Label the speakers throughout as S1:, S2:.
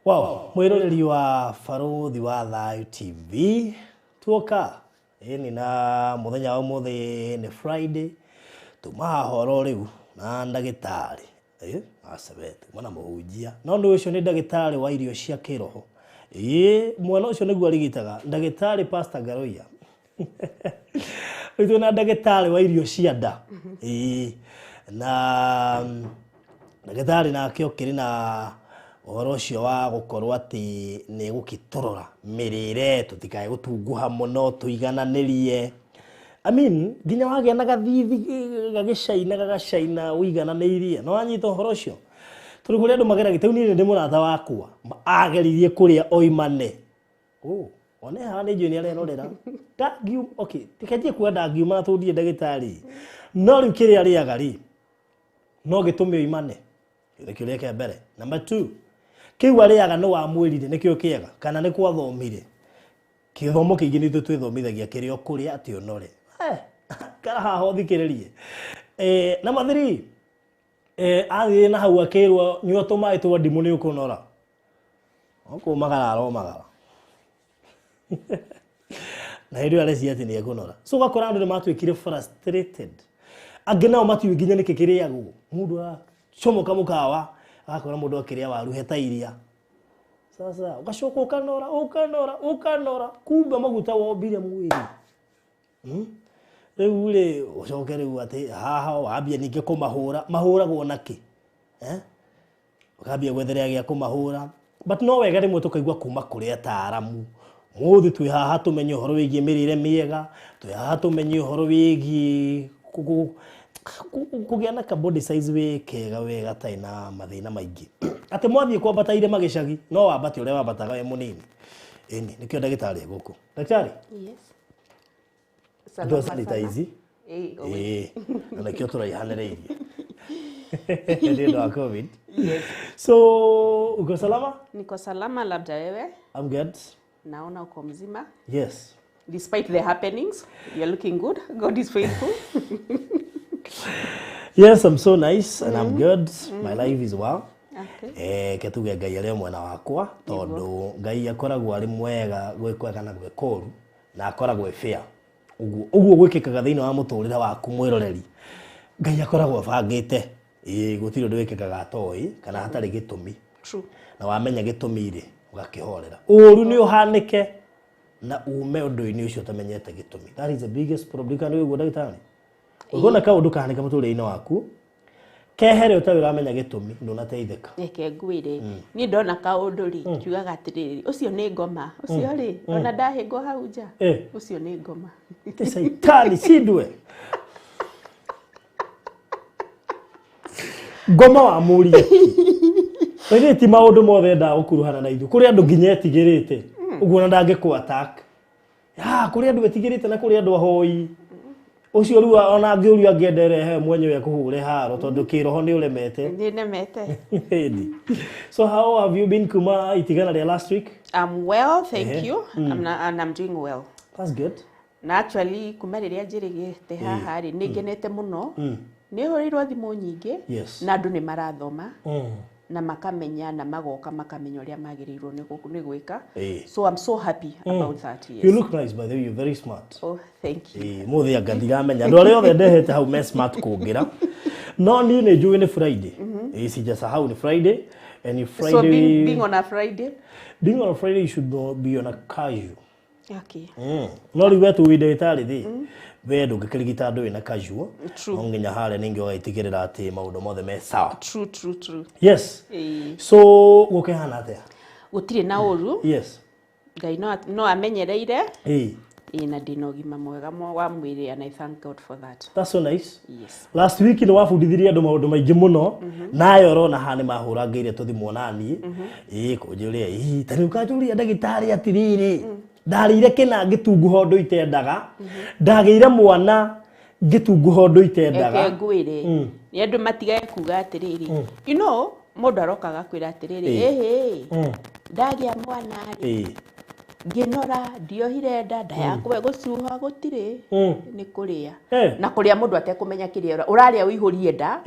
S1: Wow, mwĩroreri wa Barũthi wa Thayũ TV tuoka ĩni na mũthenya wa ũmũthĩ nĩ Friday, tuma haha oro rĩu na ndagĩtarĩ acabe tuma na mũhunjia no nĩ ũcio nĩ ndagĩtarĩ wa irio cia kĩroho. Ĩĩ mwana ũcio nĩguo arigitaga ndagĩtarĩ Pastor Ngaroia. Rĩu twĩna ndagĩtarĩ wa irio cia nda. Ĩĩ na ndagĩtarĩ nake ũkĩrĩ na ũhoro ũcio wa gũkorwo atĩ nĩ gũkĩtũrora mĩrĩre tũtikae gũtunguha mũno tũigananĩrie. I mean, nginya wagĩa na gathithi gagĩcaina gagacaina ũigananĩirie no wanyita ũhoro ũcio tondũ kũrĩ andũ mageragia ta rĩu niĩ nĩ ndĩ mũrata wakwa ageririe kũrĩa oimane. Oh, one haha nĩ njũĩ nĩ arerorera. Ndangiuma, okay, reke njie kuga ndangiuma na tondũ ndirĩ ndagĩtarĩ. No rĩu kĩrĩa arĩaga rĩ, no gĩtũme oimane. Kĩu nĩkĩo kĩũria kĩa mbere. Number two, kĩu arĩaga nĩ wamwĩrire nĩkĩo kĩega kana nĩ kwathomire? Kĩthomo kĩingĩ nĩ ithuĩ twĩthomithagia kĩrĩa ũkũrĩa atĩ ũnore. Eh, ikara haha ũthikĩrĩrie. Eh, number three, eh, athiĩ na hau akĩrwo nyua tũmaĩ twa ndimũ nĩ ũkũnora. No kũmagara aromagara. Na hĩndĩ ĩyo areciria atĩ nĩ ekũnora. So ũgakora andũ nĩ matuĩkire frustrated. Angĩ nao matiũĩ nginya nĩkĩ kĩrĩagwo. Mũndũ aracomoka mũkawa, agakora mũndũ akĩrĩa waru heta iria. Sasa ũgacoka ũkanora ũkanora ũkanora, kumbe maguta wombire mwĩrĩ. Rĩu rĩ ũcoke rĩu atĩ haha wambie ningĩ kũmahũra, mahũragwo nakĩ? Eh? Ũkambia gwetherera gĩa kũmahũra. But no wega rĩmwe tũkaigua kuma kũrĩ ataaramu. Mũthĩ twĩ haha tũmenye ũhoro wĩgiĩ mĩrĩre mĩega, twĩ haha tũmenye ũhoro wĩgiĩ kũgĩa na ka body size wĩ kega we gatarĩ na mathĩna maingĩ. Atĩ mwathiĩ kwambata irĩma gĩcagi, no wambate ũrĩa wambataga wĩ mũnini. Ĩni, nĩkĩo ndagĩtarĩ e gũkũ. Ndagĩtarĩ?
S2: Yes.
S1: Andũ a sanitize. Ĩĩ, na nĩkĩo tũraihanĩrĩirie. Nĩ ũndũ wa COVID.
S2: Yes.
S1: So, uko salama?
S2: Niko salama, labda wewe?
S1: I'm good.
S2: Naona uko mzima.
S1: Yes.
S2: Despite the happenings, you're looking good. God is faithful.
S1: Yes, I'm so nice and I'm good. My life is well.
S2: Okay.
S1: Eh, ke tuge Ngai arĩ o mwena wakwa tondũ Ngai akoragwo arĩ mwega gwĩ kwega na gwĩ kũũru na akoragwo e fair. Ũguo ũguo gwĩkĩkaga thĩinĩ wa mũtũrĩre waku mwĩroreri Ngai akoragwo abangĩte. Ĩĩ gũtirĩ ũndũ wĩkĩkaga atoĩ kana hatarĩ gĩtũmi.
S2: True.
S1: Na wamenya gĩtũmi rĩ ũgakĩhorera. Ũru nĩ ũhanĩke na ume ũndũ-inĩ ũcio ũtamenyete gĩtũmi. That is the biggest problem. Kana nĩ ũguo ndagĩtarĩ? Ũngĩona kaũndũ kahanĩka mũtũrĩre-inĩ waku kehere ũtarĩ ũramenya gĩtũmi ndũnateithĩka.
S2: Reke ngwĩre, niĩ ndona kaũndũ rĩ, njugaga atĩrĩrĩ, ũcio nĩ ngoma, ũcio rĩ, ona ndahĩngwo hau nja, ũcio nĩ ngoma.
S1: Ti caitani cindwe. Ngoma wa mũria. Ĩthĩ ti maũndũ mothe endaga gũkuruhana na ithuĩ. Kũrĩ andũ nginya etigĩrĩte. Ũguo ona ndangĩkũ attack. Ya, kũrĩ andũ etigĩrĩte na kũrĩ andũ ahoi. Ũcio rĩu ona angĩũrio angĩenda erehe mwenyewe akũhũre haro tondũ kĩroho nĩ ũremete.
S2: Nĩ nemete.
S1: Ĩni. So how have you been kuma itigana rĩa last week?
S2: I'm well, thank you. I'm na, and I'm doing well.
S1: That's good.
S2: Na actually kuma rĩrĩa njĩrĩgĩte haha rĩ, nĩ ngenete mũno. Nĩ hũrĩirwo thimũ nyingĩ na andũ nĩ marathoma na makamenya na magoka makamenya ũrĩa magĩrĩirwo nĩ gwĩka. So I'm so happy about that. Yes.
S1: You look nice by the way, you're very smart.
S2: Oh, thank you.
S1: Mũthĩ anga ndiramenya andũ arĩa othe ndehete hau me smart kũngĩra. No niĩ nĩ njũĩ nĩ Friday. Sijasahau nĩ Friday. And Friday.
S2: So being on a Friday?
S1: Being on a Friday you should be on a casual.
S2: Okay.
S1: No rĩu we tũĩ ndagĩtarĩ thĩ we ndũngĩkĩrigita andũ wĩna casual.
S2: True.
S1: No nginya harĩa ningĩ ũgagĩtigĩrĩra atĩ maũndũ mothe me sawa.
S2: True, true, true.
S1: Yes. So gũkĩhana atĩa?
S2: Gũtirĩ na ũru.
S1: Yes.
S2: Ngai no amenyereire. Ĩĩ na ndĩna ũgima mwega wa mwĩrĩ and I thank God for that.
S1: That's so nice.
S2: Yes.
S1: Last week nĩ wabundithirie andũ maũndũ maingĩ mũno nayo ũrona haha nĩ mahũrangĩire tũthimũ naniĩ. Ĩĩ kũnjũria ĩĩ ta rĩu kanjũria ndagĩtarĩ atĩrĩrĩ ndarĩire kĩna ngĩtunguha ũndũ itendaga ndagĩire mwana ngĩtunguha ũndũ itendaga.
S2: Reke ngwĩre nĩ andũ matigage kuga atĩrĩrĩ you know mũndũ aroka agakwĩra atĩrĩrĩ ĩhĩ ndagĩa mwana rĩ ngĩnora ndiohire nda nda yakwa ĩgũcuha gũtirĩ nĩ kũrĩa na kũrĩa mũndũ atekũmenya kĩrĩa ũrarĩa ũihũrie nda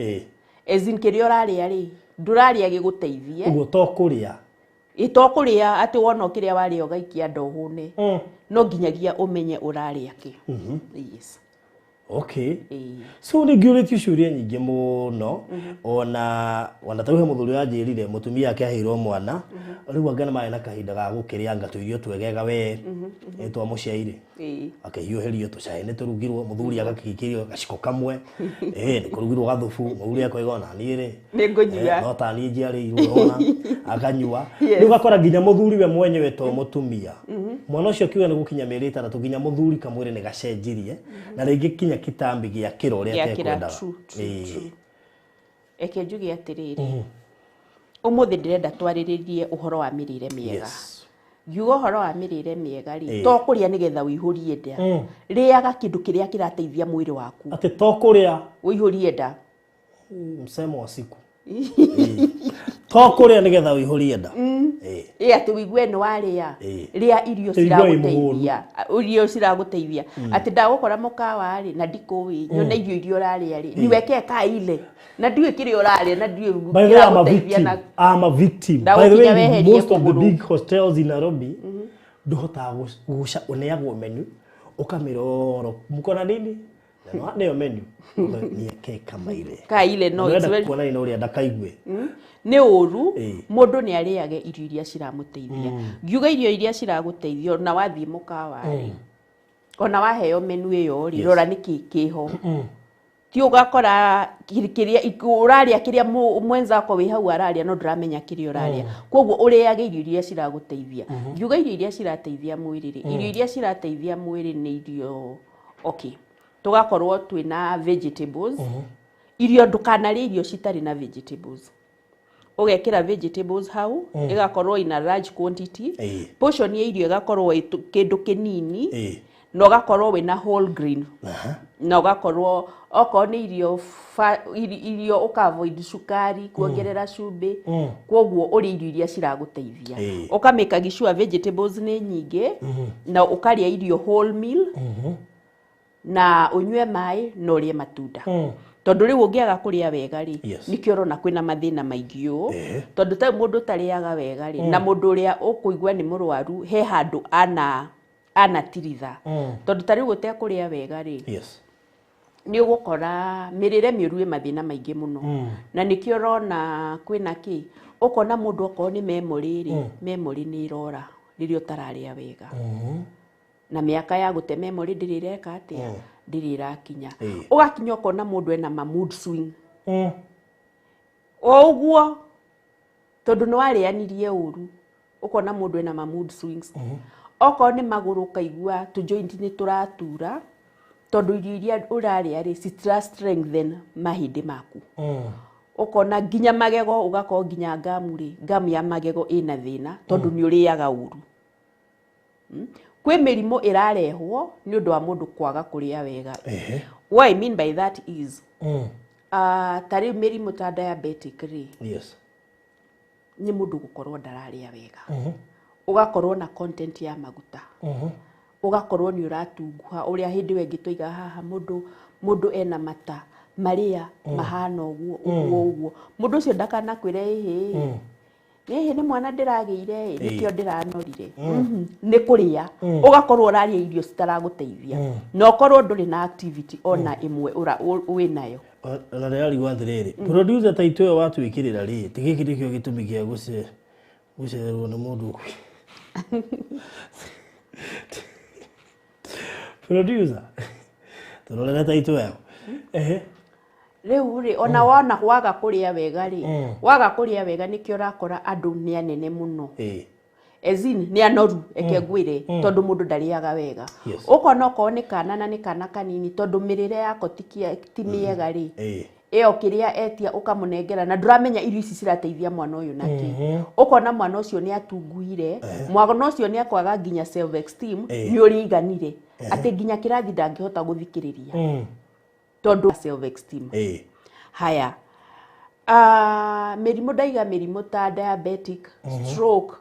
S2: as in kĩrĩa ũrarĩa rĩ ndũrarĩa gĩgũteithie
S1: ũguo to kũrĩa.
S2: Ĩ to kũrĩa atĩ wona kĩrĩa warĩa ũgaikia nda ũhũne. No nginyagia ũmenye ũrarĩa kĩ. Yes.
S1: Okay. So nĩ ngĩũrĩtio ciũria nyingĩ mũno, ona ta rĩu he mũthuri wanjĩrire mũtumia ake aheirwo mwana, rĩu anga nĩ marĩ na kahinda ga gũkĩrĩanga tũirio twegega we twa mũciairĩ. Akĩhiũhĩrio tũcai nĩ tũrugirwo, mũthuri agakĩikĩrio gaciko kamwe, nĩ kũrugirwo gathubu, mũthuri akoiga ona niĩ rĩ
S2: Nĩngũnyua.
S1: No ta niĩ njiarĩirwo ona akanyua. Rĩu ũgakora nginya mũthuri we mwenyewe to mũtumia, mwana ũcio akiuga nĩ gũkinya mĩeri 6, nginya mũthuri kamwĩrĩ nĩ gacenjirie, na rĩngĩ kinya kĩtambi gĩa kĩro ũrĩa
S2: Gĩa kĩra,
S1: atekwendaga.
S2: True, true. Reke njuge atĩrĩrĩ, ũmũthĩ ndĩrenda twarĩrĩrie ũhoro wa mĩrĩre mĩega. Ngiuga ũhoro wa mĩrĩre mĩega rĩ, to kũrĩa nĩgetha ũihũrie nda. Rĩaga kĩndũ kĩrĩa kĩrateithia mwĩrĩ waku.
S1: Atĩ to kũrĩa
S2: ũihũrie nda.
S1: Msemo wa siku. To kũrĩa nĩgetha ũihũrie nda.
S2: Ĩ atĩ ũigue nĩ warĩa. Rĩa irio
S1: Ũigue wĩ mũhũnu.
S2: ciragũteithia, irio ciragũteithia. Atĩ ndagũkora mũkawa rĩ na ndikũĩ, nyone irio iria ũrarĩa rĩ, niwekee kaa ile na ndiũĩ kĩrĩa ũrarĩa na ndiũĩ
S1: By the way, I'm a
S2: kĩragũteithia
S1: victim.
S2: na
S1: I'm a victim. By the
S2: Ndagũkinya
S1: way,
S2: weherie
S1: most of the
S2: kũgũrũ.
S1: big hotels in Nairobi, ndũhotaga gũca ũneagwo menu, ũkamĩroro mko na nini na no nĩyo menu nieke kama ile
S2: kaa ile. No, it's
S1: Ndĩrenda
S2: very
S1: kuona nĩ ũrĩa ndakaigue.
S2: Nĩ ũru. Mũndũ nĩ arĩage irio iria ciramũteithia. Ngiuga irio iria ciragũteithia, ona wathiĩ mũkawa rĩ, ona waheo menu ĩyo rĩ, rora nĩkĩ kĩho. Ti ũgakora kĩrĩa ũrarĩa, kĩrĩa mwenzako wĩ hau ararĩa, no ndũramenya kĩrĩa ũrarĩa. Koguo ũrĩage irio iria ciragũteithia. Ngiuga irio iria cirateithia mwĩrĩ rĩ, irio iria cirateithia mwĩrĩ nĩ irio, okay, tũgakorwo twĩna vegetables. Irio, ndũkanarĩe irio citarĩ na vegetables. Ũgekĩra vegetables hau, ĩgakorwo in a large quantity. Portion ya irio ĩgakorwo ĩ kĩndũ kĩnini, na ũgakorwo wĩna whole grain, na ũgakorwo okorwo nĩ irio irio ũka avoid cukari, kuongerera cumbĩ. Koguo ũrĩe irio iria ciragũteithia. Ũkamĩkagi sure vegetables nĩ nyingĩ, na ũkarĩa irio whole meal, na ũnyue maĩ, na ũrĩe matunda. Tondũ rĩu ũngĩaga kũrĩa wega rĩ, nĩkĩo ũrona kwĩna mathĩna maingĩ ũũ. Tondũ ta mũndũ ũtarĩaga wega rĩ, na mũndũ ũrĩa ũkũigua nĩ mũrwaru, he handũ ana anatiritha. Tondũ ta rĩu ũtekũrĩa wega rĩ, nĩ ũgũkora mĩrĩre mĩũru ĩ mathĩna maingĩ mũno. Na nĩkĩo ũrona kwĩna kĩ, ũkona mũndũ okorwo nĩ memory rĩ, memory nĩ ĩrora rĩrĩa ũtararĩa wega. Na mĩaka ya gũte memory ndĩrĩ ĩreka atĩa, ndĩrĩ ĩrakinya. Ũgakinya ũkona mũndũ ena ma mood swing o ũguo, tondũ nĩ warĩanirie ũru. Ũkona mũndũ ena ma mood swings. Okorwo nĩ magũrũ, ũkaigua tũ joint nĩ tũratura, tondũ irio iria ũrarĩa rĩ, citira strengthen mahĩndĩ maku. Ũkona nginya magego, ũgakorwo nginya ngamu rĩ, ngamu ya magego ĩna thĩna, tondũ nĩ ũrĩaga ũru. Kwĩ mĩrimũ ĩrarehwo nĩ ũndũ wa mũndũ kwaga kũrĩa wega. What I mean by that is, ta rĩu mĩrimũ ta diabetic rĩ, nĩ mũndũ gũkorwo ndararĩa wega, ũgakorwo na content ya maguta, ũgakorwo nĩ ũratunguha. Ũrĩa hĩndĩ ĩyo ĩngĩ twaiga haha, mũndũ ena mata marĩa mahana ũguo ũguo ũguo, mũndũ ũcio ndakanakwĩre, ĩhĩ ĩhĩ, nĩ mwana ndĩragĩire ĩ, nĩkĩo ndĩranorire. Nĩ kũrĩa ũgakorwo ũrarĩa irio citaragũteithia, na ũkorwo ndũrĩ na activity ona ĩmwe wĩnayo.
S1: Ona ndĩrarigwo atĩrĩrĩ, producer ta itũ ĩyo watwĩkĩrĩra rĩ, ti gĩkĩ nĩkĩo gĩtũmi gĩa gũcererwo nĩ mũndũ producer? Tũrorere ta itũ ĩyo. Ehe.
S2: Rĩu rĩ, ona wona waga kũrĩa wega rĩ, waga kũrĩa wega, nĩkĩo ũrakora andũ nĩ anene mũno, as in nĩ anoru, eke ngwĩre, tondũ mũndũ ndarĩaga wega. Ũkona okorwo nĩ kana, na nĩ kana kanini, tondũ mĩrĩre yako ti mĩega rĩ, ĩyo kĩrĩa etia ũkamũnengera, na ndũramenya irio ici cirateithia mwana ũyũ nakĩ. Ũkona mwana ũcio nĩ atunguhire, mwana ũcio nĩ akwaga nginya self esteem, nĩ ũrĩiganire atĩ nginya kĩrathi ndangĩhota gũthikĩrĩria, tondũ self esteem. Haya, mĩrimũ ndaiga, mĩrimũ ta diabetic, stroke,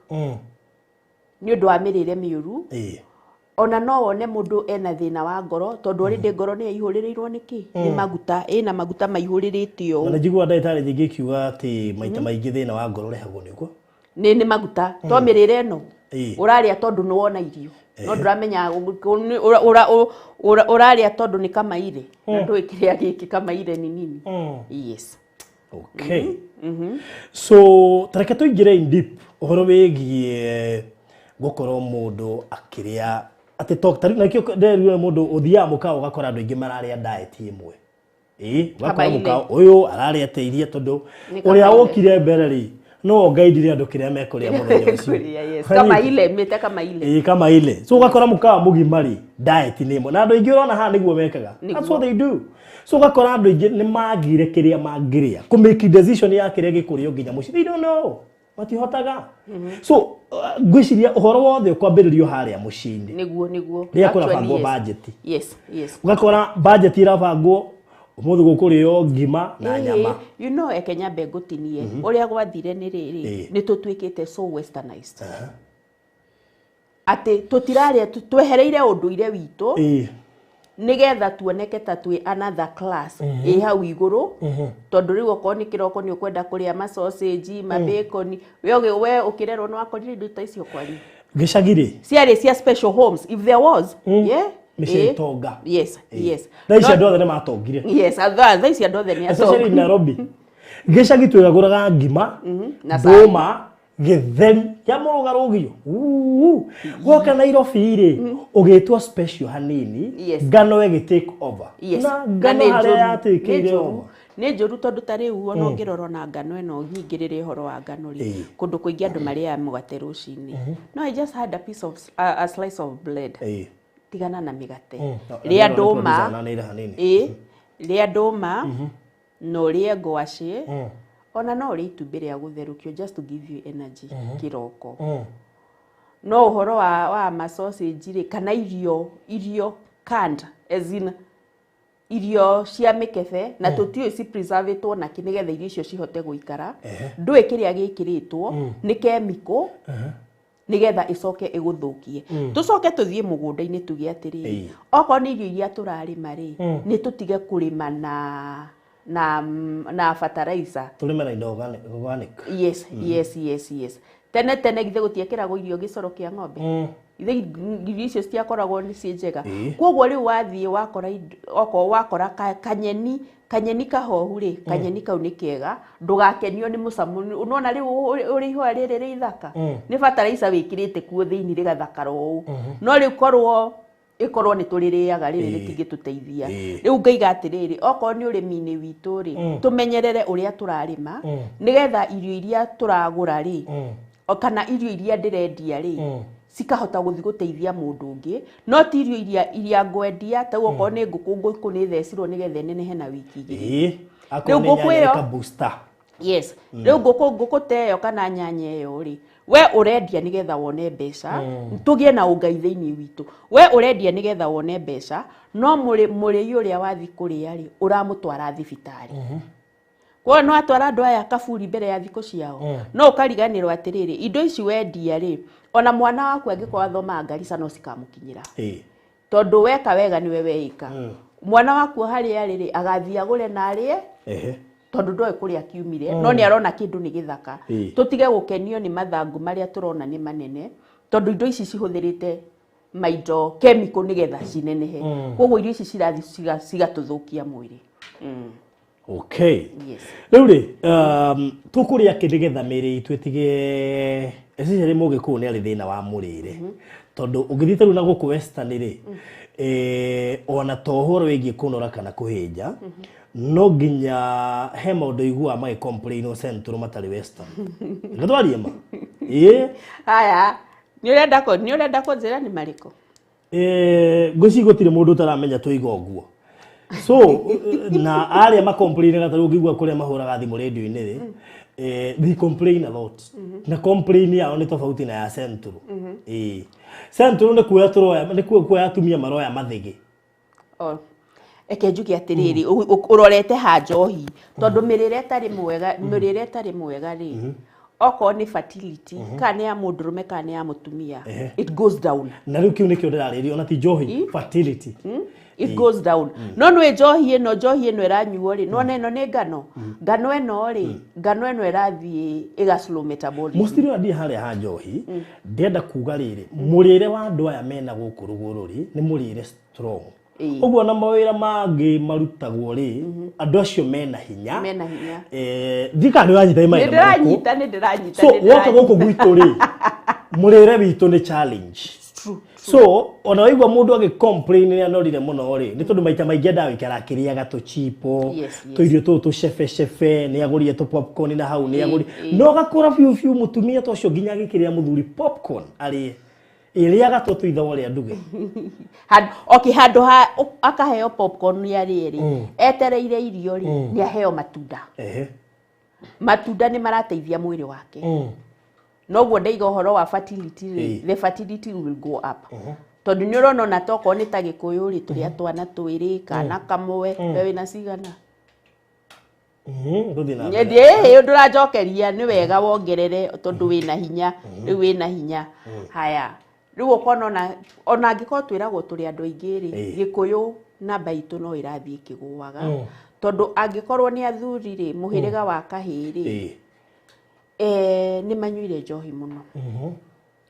S2: nĩ ũndũ wa mĩrĩre mĩũru. Ona no wone mũndũ ena thĩna wa ngoro, tondũ already ngoro nĩ yaihũrĩrĩirwo nĩ kĩ, nĩ maguta, ĩna maguta maihũrĩrĩte ũũ.
S1: Na njiguaga ndagĩtarĩ nyingĩ ikiuga atĩ maita maingĩ thĩna wa ngoro ũrehagwo nĩ ũguo.
S2: Nĩ maguta to mĩrĩre ĩno ũrarĩa tondũ nĩ wona irio no ndũramenya ũrarĩa tondũ nĩ kamaire na ndũĩ kĩrĩa gĩkĩ kamaire ni nini. Yes.
S1: Okay. So tareke tũingĩre in deep ũhoro wĩgiĩ gũkorwo mũndũ akĩrĩa atĩ to tarĩu nakĩo ndĩrerire mũndũ ũthiaga mũkawa ũgakora andũ aingĩ mararĩa diet ĩmwe. Ĩĩ, ũgakora
S2: Kamaile.
S1: mũkawa ũyũ ararĩa ta iria tondũ
S2: Nĩ
S1: ũrĩa
S2: kamaile.
S1: wokire mbere rĩ no ngaindire andũ kĩrĩa mekũrĩa mũthenya ũcio.
S2: Kũrĩa, yes. Kamaile mĩte kamaile.
S1: Ĩĩ, kamaile. So ũgakora mũkawa mũgima rĩ diet nĩ ĩmwe na andũ aingĩ ũrona haha nĩguo mekaga. That's what they do. So ũgakora andũ aingĩ nĩ magire kĩrĩa mangĩrĩa kũ make decision ya kĩrĩa gĩkũrĩo nginya mũciĩ. They don't know. Matihotaga. So ngwĩciria ũhoro wothe ũkwambĩrĩrio harĩa mũciĩ-inĩ.
S2: Nĩguo.
S1: Rĩrĩa
S2: Actually,
S1: kũrabangwo
S2: yes.
S1: budget.
S2: Yes.
S1: Ũgakora budget ĩrabangwo ũmũthĩ gũkũrĩo ngima na nyama.
S2: You know, eke nyambe ngũtinie ũrĩa gwathire nĩ rĩrĩ nĩ tũtuĩkĩte so westernized atĩ tũtirarĩa twehereire ũndũire witũ nĩgetha tuoneke ta twĩ another class ĩ hau igũrũ tondũ rĩu okorwo nĩ kĩroko nĩ ũkwenda kũrĩa ma sausage ma bacon we we ũkĩrerwo nĩ wakorire indo ta icio kwanyu
S1: Gĩcagi rĩ
S2: ciarĩ cia special homes if there was, yeah.
S1: Mĩciĩ itonga.
S2: Yes.
S1: Thaa ici andũ othe nĩ matongire.
S2: Yes, thaa ici andũ othe nĩ
S1: Especially
S2: atongu.
S1: Nairobi. Gĩcagi twĩgagũraga ngima,
S2: Na cai.
S1: ndũma, gĩtheri kĩa mũrũgarũgio. Woka Nairobi rĩ, ũgĩtwo special hanini, ngano ĩgĩ take over. Na ngano
S2: nĩ
S1: harĩa
S2: njũru,
S1: yatĩkĩire
S2: nĩ njũru.
S1: over.
S2: Nĩ njũru tondũ ta rĩu ona ũngĩrora na ngano ĩno nyingĩrĩre ũhoro wa ngano rĩ, kũndũ kũingĩ andũ marĩaga mũgate rũcinĩ. No I just had a piece of a slice of bread. Tigana na mĩgate. Rĩa
S1: No,
S2: ndũma.
S1: producer ananĩire hanini.
S2: Rĩa ndũma na ũrĩe ngwacĩ ona no ũrĩe itumbĩ rĩa gũtherũkio just to give you energy kĩroko. No ũhoro wa ma sausage rĩ kana irio canned as in irio cia mĩkebe na tũtiũĩ ci preservĩtwo nakĩ nĩgetha irio icio cihote gũikara. Ndũĩ kĩrĩa gĩkĩrĩtwo nĩ chemical nĩgetha ĩcoke ĩgũthũkie. Tũcoke tũthiĩ mũgũnda-inĩ tuge atĩrĩrĩ, okorwo nĩ irio iria tũrarĩma rĩ, nĩ tũtige kũrĩma na fertilizer.
S1: Tũrĩme na indo organic.
S2: Yes. Tene tene githĩ gũtiekĩragwo irio gĩcoro kĩa ng'ombe? Ithe irio icio citiakoragwo nĩ ciĩ njega. Koguo rĩu wathiĩ wakora okorwo wakora kanyeni kahohu rĩ, kanyeni kau nĩ kega, ndũgakenio nĩ mũcamo. Nĩwona rĩu ũrĩ ihũa rĩrĩ rĩ ithaka, nĩ fertilizer wĩkĩrĩte kuo thĩinĩ rĩgathakara ũũ. No rĩu korwo ĩkorwo nĩ tũrĩrĩaga rĩrĩ rĩtingĩtũteithia. Rĩu ngaiga atĩrĩrĩ, okorwo nĩ ũrĩmi-inĩ witũ rĩ, tũmenyerere ũrĩa tũrarĩma nĩgetha irio iria tũragũra rĩ, kana irio iria ndĩrendia rĩ, cikahota gũthiĩ gũteithia mũndũ ũngĩ, no ti irio iria ngwendia. Ta okorwo nĩ ngũkũ, ngũkũ nĩ thecirwo nĩgetha ĩnenehe na wiki igĩrĩ.
S1: Akorwo
S2: Rĩu
S1: nĩ
S2: ngũkũ
S1: nyanya
S2: ĩyo
S1: ĩka booster.
S2: Yes. Rĩu ngũkũ ta ĩyo kana nyanya ĩyo rĩ, we ũrendia nĩgetha wone mbeca, tũgĩe na ũngai thĩinĩ witũ. We ũrendia nĩgetha wone mbeca, no mũrĩi ũrĩa wathiĩ kũrĩa rĩ, ũramũtwara thibitarĩ. Koguo no atwara andũ aya kaburi mbere ya thikũ ciao. No ũkariganĩrwo atĩrĩrĩ, indo ici wendia rĩ, ona mwana waku angĩkorwo athomaga Garissa no cikamũkinyĩra. Tondũ weka wega nĩwe weika. Mwana waku harĩa arĩ rĩ, agathiĩ agũre na arĩe, tondũ ndoĩ kũrĩa kiumire, no nĩ arona kĩndũ nĩ gĩthaka. Tũtige gũkenio nĩ mathangũ marĩa tũrona nĩ manene, tondũ indo ici cihũthĩrĩte maindo chemical nĩgetha cinenehe. Koguo irio ici cirathiĩ cigatũthũkia mwĩrĩ.
S1: Okay.
S2: Yes.
S1: Rĩu rĩ, tũkũrĩa kĩ nĩgetha mĩĩrĩ itũ ĩtige, especially mũgĩkũyũ nĩ arĩ thĩna wa mũrĩre. Tondũ ũngĩthiĩ ta rĩu na gũkũ western rĩ, ona to ũhoro wĩgiĩ kũnora kana kũhĩnja, no nginya he maũndũ iguaga magĩ complain o central matarĩ western. Reke twarie ma. Ĩĩ.
S2: Haya, nĩ ũrenda kũnjĩra nĩ marĩkũ?
S1: Ngwĩciria gũtirĩ mũndũ ũtaramenya tũiga ũguo. So na arĩa macomplainaga ta rĩu ũngĩigua kũrĩa mahũraga thimũ radio-inĩ rĩ, they complain a lot. Na complain yao nĩ tofauti na ya central. Central nĩ kuoya tũroya, nĩ kuoya atumia maroya mathĩgĩ.
S2: Eke njuge atĩrĩrĩ, ũrorete ha njohi, tondũ mĩrĩre ĩtarĩ mwega, mĩrĩre ĩtarĩ mwega rĩ, okorwo nĩ fertility, kana nĩ ya mũndũrũme kana nĩ ya mũtumia, it goes down.
S1: Na rĩu kĩu nĩkĩo ndĩrarĩria, ona ti njohi, fertility.
S2: It goes down. No nĩ njohi ĩno, njohi ĩno ĩranyuo rĩ, nĩwona ĩno nĩ ngano, ngano ĩno rĩ, ngano ĩno ĩrathiĩ ĩga slow metabolism.
S1: Mũcitiri ũrĩa ndiĩ harĩa ha njohi, ndĩrenda kuga rĩrĩ, mũrĩre wa andũ aya mena gũkũ rũgũrũ rĩ, nĩ mũrĩre strong. Ũguo na mawĩra mangĩ marutagwo rĩ, andũ acio mena hinya.
S2: Mena hinya.
S1: Ndika nĩ ũranyita nĩ
S2: nĩ
S1: mawĩra marĩkũ.
S2: Ndĩranyita, nĩ ndĩranyita.
S1: So
S2: nĩ
S1: woka
S2: ndĩranyita.
S1: Gũkũ gwitũ rĩ, mũrĩre witũ nĩ challenge.
S2: True.
S1: So ona waigua mũndũ agĩ complain nĩ anorire mũno rĩ, nĩ tondũ maita maingĩ endaga gũikara akĩrĩaga tũchipo, tũirio tũtũ tũcebecebe, nĩ agũrire tũ popcorn na hau nĩ agũrire, no gakũra biũ biũ mũtumia ta ũcio nginya agĩkĩrĩra mũthuri popcorn arĩe, ĩrĩaga tũ itha ũrĩa nduge.
S2: Okay, handũ ha akaheo popcorn nĩ arĩe rĩ, etereire irio rĩ, nĩ aheo matunda. Matunda nĩ marateithia mwĩrĩ wake. Noguo ndaiga ũhoro wa fertility rĩ, the fertility will go up, tondũ nĩ ũrona ona tokorwo nĩ ta Gĩkũyũ rĩ, tũrĩa twana twĩrĩ kana kamwe, we wĩna cigana?
S1: Gũthiĩ na mbere.
S2: Ĩ ndũranjokeria nĩ wega wongerere, tondũ wĩna hinya rĩu, wĩna hinya. Haya, rĩu ũkona ona angĩkorwo twĩragwo tũrĩ andũ aingĩ rĩ, Gĩkũyũ namba itũ no ĩrathiĩ ĩkĩgũaga, tondũ angĩkorwo nĩ athuri rĩ, mũhĩrĩga wa kahĩĩ rĩ, nĩ manyuire njohi mũno,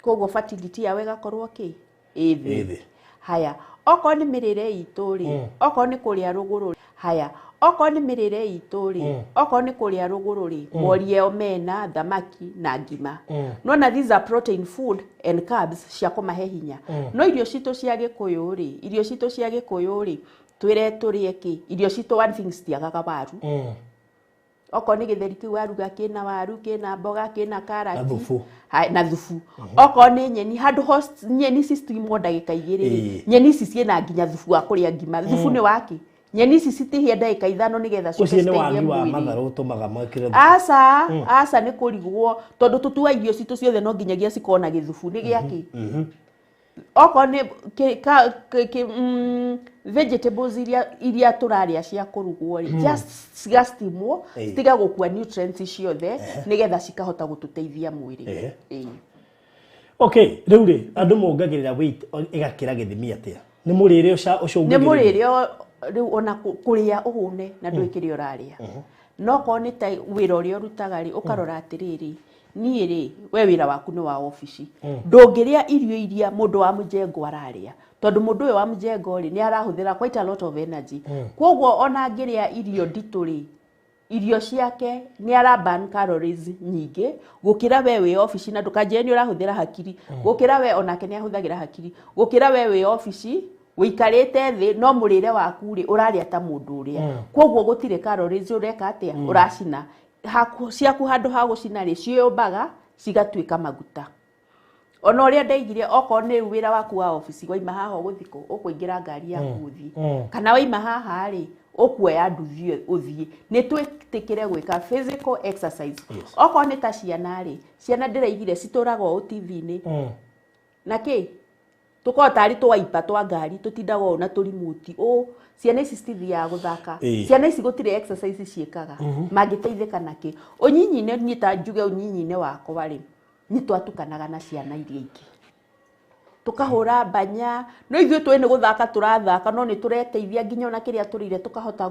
S2: koguo fertility yao ĩgakorwo kĩ ĩ
S1: Ĩ
S2: thĩ.
S1: Thĩ.
S2: Haya, okorwo nĩ mĩrĩre itũ rĩ, okorwo nĩ kũrĩa rũgũrũ, haya, okorwo nĩ mĩrĩre itũ rĩ, okorwo nĩ kũrĩa rũgũrũ rĩ, morie omena, thamaki na ngima. Nona these are protein food and carbs cia kũmahe hinya. No irio citũ cia Gĩkũyũ rĩ, irio citũ cia Gĩkũyũ rĩ, twĩre tũrĩe kĩ? Irio citũ, one thing, citiagaga waru. Okorwo nĩ gĩtheri kĩu waruga, kĩna waru, kĩna mboga, kĩna karati.
S1: Na thubu.
S2: Na thubu. Okorwo nĩ nyeni, handũ ho nyeni ici citimwo ndagĩka 2 rĩ, nyeni ici ciĩna nginya thubu wa kũrĩa ngima. Thubu nĩ waki? Nyeni ici citihie ndagĩka 5 nĩgetha ciũke
S1: Ũcio nĩ
S2: citeithie
S1: wagi wa
S2: mwĩrĩ.
S1: matharũ ũtũmaga mekĩre thubu.
S2: Aca, aca, nĩ kũrigwo, tondũ tũtua irio citũ ciothe no nginyagia cikorwo na gĩthubu. Nĩ gĩakĩ? Okorwo nĩ vegetables iria tũrarĩa cia kũrugwo rĩ, just cigastimwo, citige gũkua nutrients ciothe, nĩgetha cikahota gũtũteithia mwĩrĩ.
S1: Okay, rĩu rĩ, andũ mongagĩrĩra weight ĩgakĩra gĩthimi atĩa? Nĩ mũrĩre
S2: Nĩ
S1: ũcũngagĩrĩria?
S2: Mũrĩre rĩu, ona kũrĩa ũhũne na ndũĩ kĩrĩa ũrarĩa. No korwo nĩ ta wĩra ũrĩa ũrutaga rĩ, ũkarora atĩrĩrĩ, niĩ rĩ, we wĩra waku nĩ wa obici, ndũngĩrĩa irio iria mũndũ wa mũjengo ararĩa, tondũ mũndũ ũyũ wa mũjengo rĩ, nĩ arahũthĩra quite a lot of energy. Koguo ona angĩrĩa irio nditũ rĩ, irio ciake nĩ ara burn calories nyingĩ gũkĩra we wĩ obici, na ndũkanjĩre nĩ ũrahũthĩra hakiri gũkĩra we, onake nĩ ahũthagĩra hakiri gũkĩra we wĩ obici wĩikarĩte thĩ, no mũrĩre waku rĩ, ũrarĩa ta mũndũ ũrĩa. Koguo gũtirĩ calories ũreka atĩa, ũracina. Ciaku handũ ha gũcina rĩ, ciũmbaga cigatuĩka maguta. Ona ũrĩa ndaigire, okorwo nĩ wĩra waku wa obici, waima haha ũgũthiĩ kũ? Ũkũingĩra ngari yaku ũthiĩ, kana waima haha rĩ, ũkuoya nduthi ũthiĩ. Nĩ twĩtĩkĩre gwĩka physical exercise. Okorwo nĩ ta ciana rĩ, ciana ndĩraigire citũraga ũũ TV-inĩ na kĩ, tũkorwo tarĩ twaipa twa ngari, tũtindaga ũũ na tũrimũti ũũ. Ciana ici citithiaga gũthaka. Ciana ici gũtirĩ exercise ciĩkaga. Mangĩteithĩka nakĩ? Ũnyinyi-inĩ, niĩ ta njuge ũnyinyi-inĩ wakwa rĩ, nĩ twatukanaga na ciana iria ingĩ, tukahũra mbanya, no ithuĩ tũĩ nĩ gũthaka tũrathaka, no nĩ tũreteithia nginya ona kĩrĩa tũrĩire tũkahota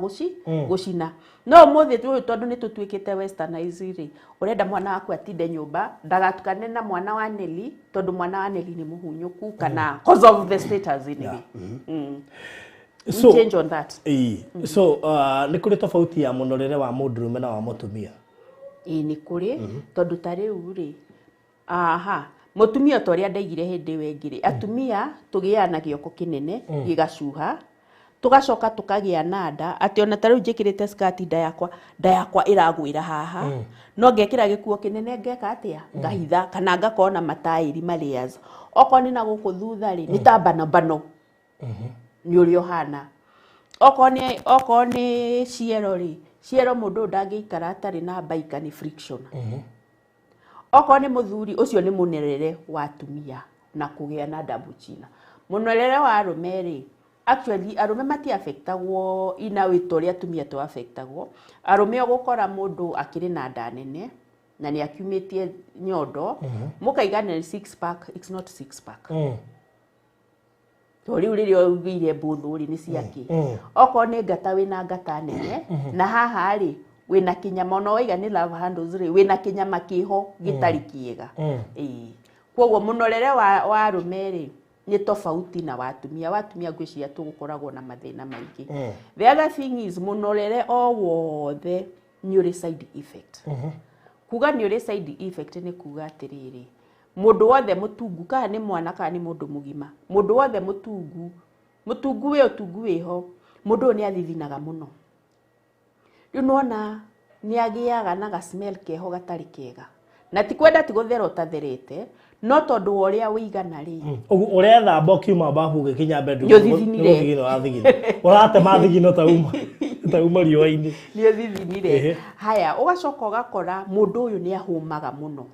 S2: gũcina. No ũmũthĩ tũyũ, tondũ nĩ tũtuĩkĩte westernize rĩ, ũrenda mwana waku atinde nyũmba, ndagatukane na mwana wa Nelly, tondũ mwana wa Nelly nĩ mũhunyũku, kana cause of the status anyway. We change on that.
S1: Ĩĩ. So nĩ kũrĩ tofauti ya mũnorere wa mũndũrũme na wa mũtumia?
S2: Ĩĩ, nĩ kũrĩ, tondũ ta rĩu rĩ, aha, mũtumia, ta ũrĩa ndaigire hĩndĩ ĩyo ĩngĩ rĩ, atumia tũgĩaga na gĩoko kĩnene gĩgacuha, tũgacoka tũkagĩa na nda, atĩ ona ta rĩu njĩkĩrĩte skirt, nda yakwa ĩragwĩra haha, no ngekĩra gĩkuo kĩnene, ngeka atĩa, ngahitha, kana ngakorwo na mataĩri ma layers. Okorwo nĩ na gũkũ thutha rĩ, nĩ ta mbanambano nĩ ũrĩa ũhana. Okorwo nĩ ciero rĩ, ciero mũndũ ũyũ ndangĩikara atarĩ na baika, nĩ friction. Okorwo nĩ mũthuri ũcio, nĩ mũnerere wa atumia na kũgĩa na double chin. Mũnerere wa arũme rĩ, actually arũme matiafectagwo ina way ta ũrĩa atumia tũafectagwo. Arũme ũgũkora mũndũ akĩrĩ na nda nene na nĩ akiumĩtie nyondo, mũkaiga nĩ six pack. It's not six pack. To rĩu rĩrĩa ũgĩire mbũthũ rĩ, nĩ ciakĩ? Okorwo nĩ ngata, wĩna ngata nene, na haha rĩ, wĩna kĩnyama, ona waiga nĩ love handles rĩ, wĩna kĩnyama kĩho gĩtarĩ kĩega. Ĩĩ, koguo mũnorere wa arũme rĩ nĩ tofauti na wa atumia. Wa atumia ngwĩciria tũgũkoragwo na mathĩna maingĩ. The other thing is, mũnorere o wothe nĩ ũrĩ side effect. Kuga nĩ ũrĩ side effect nĩ kuga atĩrĩrĩ, mũndũ wothe mũtungu, kana nĩ mwana kana nĩ mũndũ mũgima, mũndũ wothe mũtungu, mũtungu wĩ ũtungu wĩho, mũndũ ũyũ nĩ athithinaga mũno. Rĩu nĩwona nĩ agĩaga na ga smell keho gatarĩ kega, na ti kwenda, ti gũthera ũtatherete, no tondũ wa ũrĩa wĩigana rĩ.
S1: Ũguo ũrethamba ũkiuma babu ũgĩkinya mbere.
S2: Nĩ ũthithinire.
S1: Nĩ ũrathigina, ũratema thigino tauma riũa-inĩ.
S2: Nĩ ũthithinire. Haya, ũgacoka ũgakora mũndũ ũyũ nĩ ahũmaga mũno.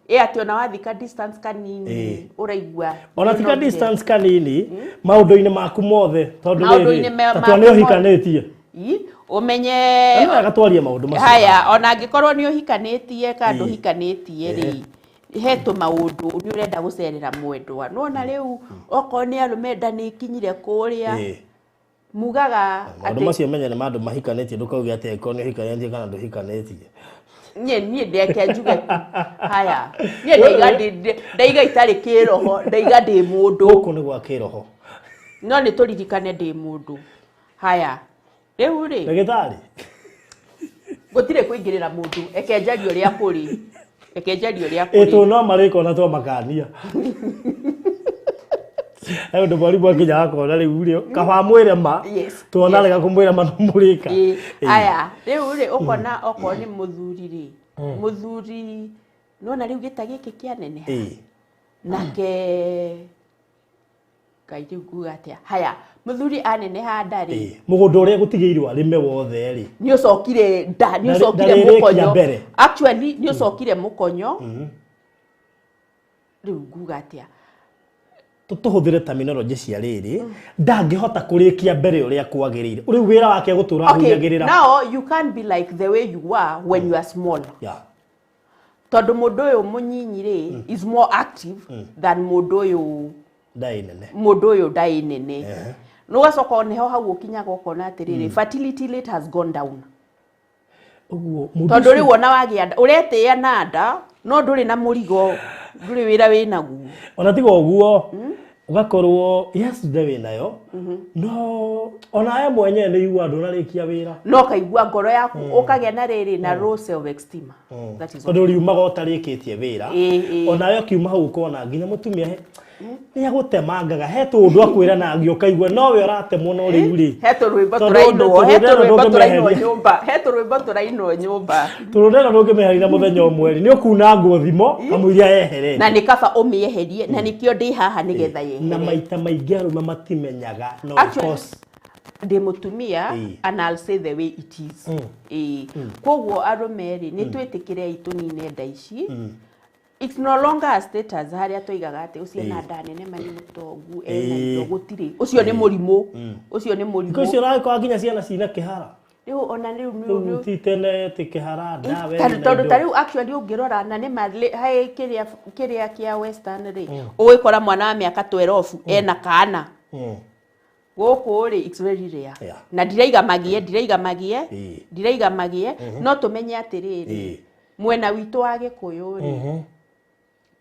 S2: Ĩ atĩ ona wathika distance kanini, ũraigua
S1: Ona tika
S2: nĩũnogire.
S1: Distance kanini maũndũ-inĩ maku mothe, tondũ
S2: Maũndũ-inĩ
S1: rĩrĩ, ta
S2: maku
S1: tua nĩ ũhikanĩtie.
S2: Ĩ, ũmenye.
S1: Na nĩ wega twarie maũndũ macio.
S2: Haya, ona angĩkorwo nĩ ũhikanĩtie kana ndũhikanĩtie rĩ, he tũmaũndũ nĩ ũrenda gũcerera mwendwa, nona rĩu okorwo nĩ arũme, nda nĩ ikinyire kũrĩa mugaga
S1: Maũndũ
S2: atĩ
S1: macio menye nĩ ma andũ mahikanĩtie, ndũkauge atĩ angĩkorwo nĩ ũhikanĩtie kana ndũhikanĩtie.
S2: Niĩ ndeke njuge tu. Haya, niĩ ndaiga ndaiga itarĩ kĩroho, ndaiga ndĩ mũndũ.
S1: Gũkũ nĩ gwa kĩroho.
S2: No nĩ tũririkane ndĩ mũndũ. Haya, rĩu rĩ,
S1: Ndagĩtarĩ.
S2: Gũtirĩ kũingĩrĩra mũndũ, eke njarie ũrĩa kũrĩ, eke njarie ũrĩa
S1: Ĩ
S2: kũrĩ.
S1: Tũ no marĩko na twamakania. He ũndũ mwarimũ akinya akona rĩu rĩ, kaba mwĩre ma. Tuona rega kũmwĩra ma no mũrĩka.
S2: Aya, rĩu rĩ, ũkona okorwo nĩ mũthuri rĩ, mũthuri nona rĩu gĩta gĩkĩ kĩaneneha nake, Ngai, rĩu nguga atĩa? Haya, mũthuri aneneha nda rĩ,
S1: Mũgũnda ũrĩa gũtigĩirwo arĩme wothe rĩ,
S2: nĩ ũcokire nda, nĩ ũcokire
S1: ndarĩrĩkia
S2: mũkonyo.
S1: mbere.
S2: Actually nĩ ũcokire mũkonyo. Rĩu nguga atĩa?
S1: Tũhũthĩre terminology cia rĩrĩ, ndangĩhota kũrĩkia mbere ũrĩa kwagĩrĩire, rĩu wĩra wake gũtũra
S2: Okay,
S1: ahunyagĩrĩra.
S2: Now you can't be like the way you were when you are small, tondũ mũndũ ũyũ mũnyinyi rĩ is more active than mũndũ ũyũ
S1: Ndaĩ nene.
S2: Mũndũ ũyũ ndaĩ nene. Nĩ ũgacoka nĩho hau ũkinyaga ũkona atĩrĩrĩ, fertility rate has gone down.
S1: Ũguo mũndũ
S2: Tondũ
S1: ũcio
S2: rĩu ona wagĩa nda, ũretĩĩa na nda, no ndũrĩ na mũrigo, ndũrĩ wĩra wĩ naguo.
S1: Ona tiga ũguo, ũgakorwo yes, nde wĩ nayo, no ona we mwenyewe nĩ igua ndũnarĩkia wĩra.
S2: No kaigua ngoro yaku ũkagĩa na rĩrĩ na low self esteem. That is all.
S1: Tondũ ũriumaga ũtarĩkĩtie wĩra.
S2: Ĩ, ĩ.
S1: Onawe ũkiuma hau ũkona nginya mũtumia nĩ agũtemangaga, he tũũndũ akwĩra na angĩ ũkaigua nowe ũratemwo, no rĩu rĩ,
S2: He tũrwĩmbo
S1: Tondũ
S2: tũrainwo, he
S1: tondũ ndĩrona
S2: tũrwĩmbo tũrainwo
S1: ndũngĩmeheria.
S2: nyũmba, he tũrwĩmbo tũrainwo nyũmba.
S1: Tondũ ndĩrona ndũngĩmeheria na mũthenya ũmwe rĩ, nĩ ũkunangwo thimo kamũiria yeherete.
S2: Na nĩ kaba ũmĩeherie, na nĩkĩo ndĩ haha nĩgetha
S1: Na
S2: yehere.
S1: maita maingĩ arũme matimenyaga no
S2: Actually,
S1: because
S2: ndĩ mũtumia and I'll say the way it is. Ĩĩ, koguo arũme rĩ, nĩ twĩtĩkĩrei tũnine nda ici. It's no longer a status harĩa tũigaga atĩ ũcio ena nda nene ma nĩ mũtongu, ena indo. Gũtirĩ, ũcio nĩ mũrimũ, ũcio nĩ
S1: thikũ
S2: mũrimũ.
S1: icio ũragĩkora nginya ciana cina kĩhara.
S2: Rĩu ona rĩu
S1: Rĩu ti tene ti kĩhara ndawa ĩna
S2: Tondũ
S1: indo.
S2: ta rĩu actually ũngĩrora na nĩ ma harĩ kĩrĩa kĩa western rĩ, ũgĩkora mwana wa mĩaka 12 ena kana. Gũkũ rĩ, it's very rare. Na ndiraiga magie, ndiraiga magie, ndiraiga magie, no tũmenye atĩrĩrĩ, mwena witũ wa Gĩkũyũ rĩ,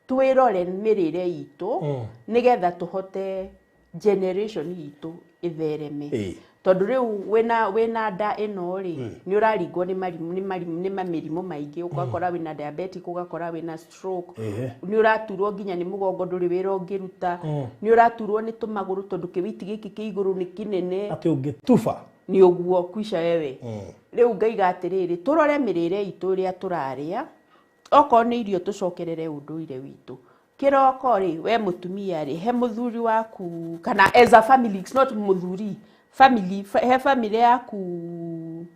S2: twĩrore mĩrĩre itũ nĩgetha tũhote generation itũ ĩthereme. Tondũ rĩu wĩna nda ĩno rĩ, nĩ ũraringwo nĩ mamĩrimũ maingĩ, ũgakora wĩna diabetic, ũgakora wĩna stroke, nĩ ũraturwo nginya nĩ mũgongo, ndũrĩ wĩra ũngĩruta, nĩ ũraturwo nĩ tũmagũrũ tondũ kĩwĩiti gĩkĩ kĩ igũrũ nĩ kĩnene.
S1: Atĩ ũngĩtuba.
S2: Nĩ ũguo kwisha wewe. Rĩu ngaiga atĩrĩrĩ, tũrore mĩrĩre itũ ũrĩa tũrarĩa, okorwo nĩ irio tũcokerere ũndũire witũ. Kĩroko rĩ, we mũtumia rĩ, he mũthuri waku kana as a family, it's not mũthuri, family, he family yaku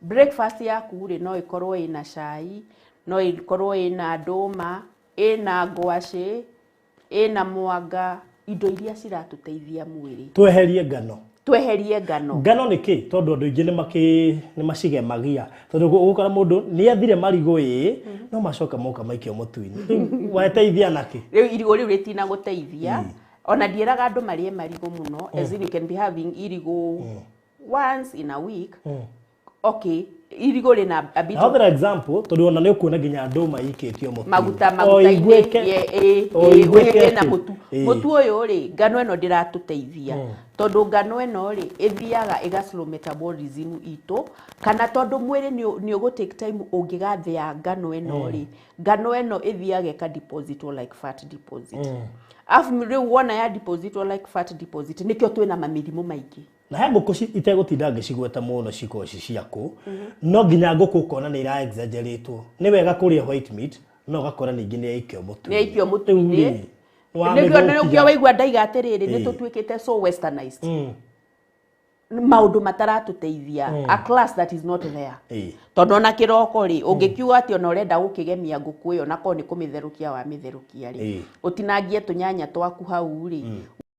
S2: breakfast yaku rĩ, no ĩkorwo ĩna cai, no ĩkorwo ĩna ndũma, ĩna ngwacĩ, ĩna mwanga, indo iria ciratũteithia mwĩrĩ.
S1: Tweherie ngano.
S2: Tweherie ngano.
S1: Ngano nĩ kĩ? Tondũ andũ aingĩ nĩ macigemagia, tondũ ũgũkora mũndũ nĩ athire marigũ ĩĩ, no macoka moka maikio mũtu-inĩ. Rĩu wateithia nakĩ?
S2: Rĩu irigũ rĩu rĩtina gũteithia. Ona ndiĩraga andũ marĩe marigũ mũno, as in you can be having irigũ once in a week. Okay, irigũ rĩna a bit of
S1: Hũthĩra example tondũ ona nĩ ũkuona nginya ndũma ikĩtio mũtu.
S2: Maguta
S1: O
S2: maguta-inĩ.
S1: iguĩke. O iguĩke
S2: Ĩna
S1: atĩ.
S2: mũtu. Mũtu ũyũ rĩ, ngano ĩno ndĩratũteithia, tondũ ngano ĩno rĩ, ĩthiaga ĩga slow metabolism itũ, kana tondũ mwĩrĩ nĩ ũgũ take time ũngĩgathĩa ngano ĩno rĩ. Ngano ĩno ĩthiaga ĩka deposit like fat deposit. Afu rĩu wona ya deposit like fat deposit, nĩkĩo twĩna mamĩrimũ maingĩ.
S1: Na he ngũkũ itegũtinda ngĩcigweta mũno cikorwo ci ciakũ, no nginya ngũkũ ũkona nĩ ira exaggeratwo. Nĩ wega kũrĩa white meat, no ũgakora ningĩ nĩ yaikio mũtu.
S2: Nĩ yaikio mũtu-inĩ.
S1: Rĩu rĩ,
S2: Nĩkĩo
S1: nĩwamĩthũkia.
S2: nĩkĩo waigua ndaiga atĩrĩrĩ, nĩ tũtuĩkĩte so westernized, maũndũ mataratũteithia, a class that is not there. Tondũ ona kĩroko rĩ, ũngĩkiuga atĩ ona ũrenda gũkĩgemia ngũkũ ĩyo, na korwo nĩ kũmĩtherũkia wamĩtherũkia rĩ, ũtinangie tũnyanya twaku hau rĩ,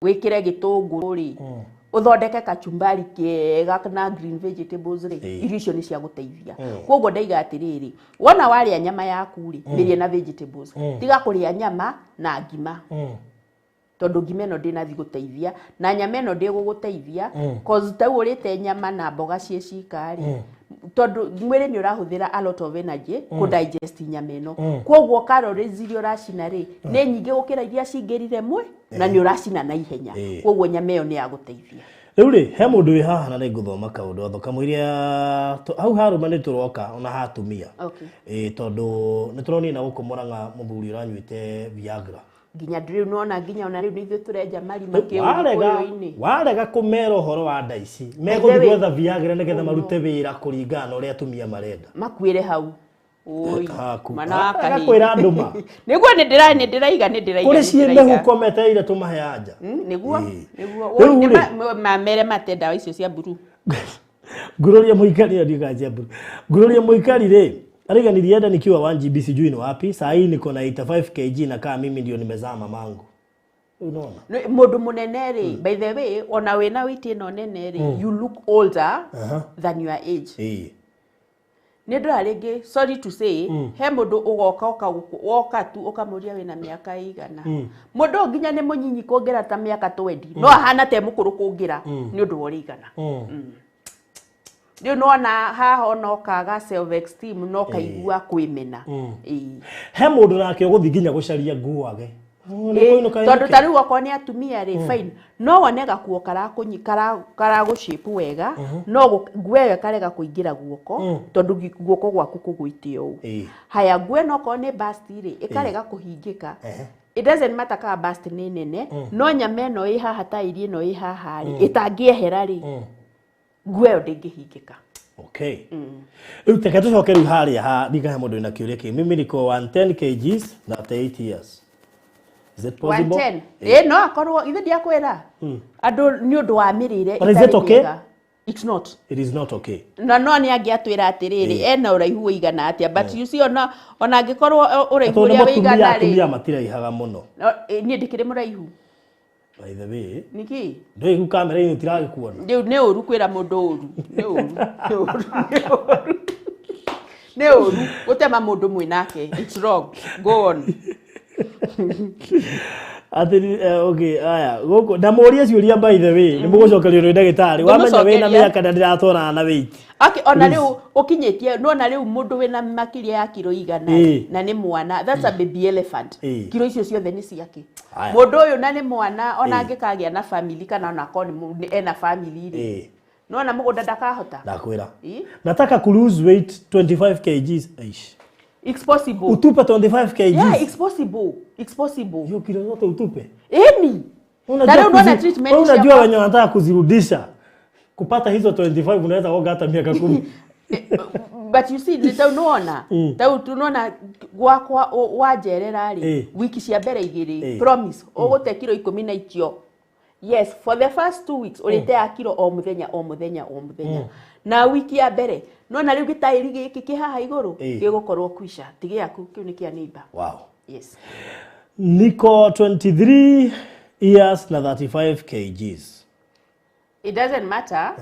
S2: wĩkĩre gĩtũngũrũ rĩ, ũthondeke kachumbari kega na green vegetables rĩ, irio icio nĩ cia gũteithia. Koguo ndaiga atĩrĩrĩ, wona warĩa nyama yaku rĩ, mĩrĩe na vegetables. Tiga kũrĩa nyama na ngima, tondũ ngima ĩno ndĩnathi gũteithia na nyama ĩno ndĩgũgũteithia, cause tau ũrĩte nyama na mboga ciĩ cika rĩ, tondũ mwĩrĩ nĩ ũrahũthĩra a lot of energy kũ digest nyama ĩno. Koguo calories iria ũracina rĩ, nĩ nyingĩ gũkĩra iria cingĩrire mwĩ, na nĩ ũracina na ihenya. Koguo nyama ĩyo nĩ ya gũteithia.
S1: Rĩu rĩ, he mũndũ wĩ haha na nĩ ngũthoma kaũndũ otho kamũiria hau harũma nĩ tũroka ona hatumia. Ĩ, tondũ nĩ tũronire na gũkũ Mũrang'a mũthuri ũranyuĩte Viagra.
S2: Nginya rĩu nona, nginya ona rĩu nĩ ithuĩ tũrenja marima
S1: Warega
S2: kĩũyũ-inĩ.
S1: Warega kũmera ũhoro wa nda ici,
S2: the
S1: megũthiĩ
S2: way-
S1: gwetha Viagra nĩgetha marute wĩra kũringana na ũrĩa atumia marenda.
S2: Makuĩre hau. Oi,
S1: Haku.
S2: mwana wa
S1: Warega
S2: kahĩĩ.
S1: kwĩra andũ ma.
S2: Nĩguo nĩ ndĩraiga nĩ ndĩraiga.
S1: Kũrĩ
S2: Nĩ
S1: ciĩ
S2: ndĩraiga.
S1: mĩhuko metereire tũmahe anja.
S2: Nĩguo nĩguo.
S1: Rĩu
S2: Oi, nĩ
S1: rĩ-
S2: mamere mate ndawa icio cia mburu.
S1: Ngururia mũikari andika mburu. Ngururia mũikari rĩ, araiga nilienda nikiwa 1 GB sijui ni wapi, saa hii niko na 85 kg na kama mimi ndio nimezaa mamangu. Unaona?
S2: Mũndũ mũnene rĩ, by the way, ona wĩna weight ĩno nene rĩ, you look older than your age. Nĩ ndora rĩngĩ, sorry to say, he mũndũ ũgoka woka tu ũkamũria wĩna mĩaka ĩigana. Mũndũ ũyũ nginya nĩ mũnyinyi kũngĩra ta mĩaka 20, no ahana te mũkũrũ kũngĩra nĩ ũndũ wa ũrĩa igana. Rĩu nona haha ona ũkaga self esteem no kaigua kwĩmena. Ĩĩ.
S1: He mũndũ nake ũgũthiĩ nginya gũcaria nguo age. Oh, nĩ kũinũka
S2: Tondũ
S1: inũke.
S2: ta rĩu okorwo nĩ atumia rĩ, fine, no wone gakuo karagũshape wega, no nguo ĩyo ĩkarega kũingĩra guoko tondũ guoko gwaku kũgwĩte ũũ. Haya, nguo ĩno okorwo nĩ bust rĩ, ĩkarega kũhingĩka. It doesn't matter kana bust nĩ nene, no nyama ĩno ĩ haha, ta iria ĩno ĩ haha rĩ, ĩtangĩehera rĩ, nguo ĩyo ndĩngĩhingĩka.
S1: Okay. Rĩu teke tũcoke rĩu harĩa ha ndikahe mũndũ wĩna kĩũria kĩ. Mimi niko 110 kgs na 38 years. Is it possible?
S2: 110 ĩ, no akorwo ithe ndiakwĩra andũ nĩ ũndũ wa mĩrĩre
S1: But is it
S2: ĩtarĩ
S1: okay?
S2: mĩega. It's not.
S1: It is not okay.
S2: Na no nĩ angĩatwĩra atĩrĩrĩ, ena ũraihu ũigana atĩa? But you see, ona angĩkorwo ũraihu
S1: Tondũ
S2: ũrĩa
S1: mũtumia
S2: wĩigana rĩ,
S1: atumia matiraihaga mũno.
S2: No, niĩ ndĩkĩrĩ mũraihu.
S1: By the way,
S2: Nĩkĩ?
S1: ndũĩ rĩu kamera-inĩ tiragĩkuona.
S2: Rĩu nĩ ũru kwĩra mũndũ ũru, nĩ ũru, nĩ ũru, nĩ ũru, nĩ ũru gũtema mũndũ mwĩnake. It's wrong. Go on.
S1: Atĩ okay, aya gũkũ na mũrie ciũria, by the way, nĩ mũgũcokerio nĩ ndagĩtarĩ. Wamenya wĩna
S2: Ngũmũcokeria.
S1: mĩaka na ndĩratwarana na weight.
S2: Okay, ona rĩu ũkinyĩtie, nona rĩu mũndũ wĩna makĩria ya kiro 100 na nĩ mwana, that's a baby elephant. Kiro icio ciothe nĩ ciake.
S1: Aya.
S2: Mũndũ ũyũ na nĩ mwana, ona angĩkagĩa na family, kana ona akorwo ena family rĩ, nona mũgũnda ndakahota.
S1: Ndakwĩra.
S2: Ĩĩ.
S1: Nataka ku lose weight 25 kgs. Eish.
S2: It's possible.
S1: Utupe 25 kgs.
S2: Yeah, it's possible, it's possible.
S1: Hiyo kilo zote utupe.
S2: Ĩni.
S1: Unajua
S2: Ta rĩu nona treatment
S1: wewe unajua
S2: ciakwa-
S1: wenye wanataka kuzirudisha. Kupata hizo 25 unaweza oga hata miaka 10.
S2: But you see, tau nona tau tunona gwakwa wanjerera rĩ, wiki cia mbere 2, promise ũgũte kiro 10 na icio. Yes, for the first 2 weeks ũrĩteaga kiro o mũthenya, o mũthenya, o mũthenya. Na wiki ya mbere nona rĩu gĩtaĩri gĩkĩ kĩ haha igũrũ gĩgũkorwo kwisha ti gĩaku, kĩu nĩ kĩa neighbor. Yes.
S1: Niko 23 years na 35 kgs.
S2: It doesn't matter.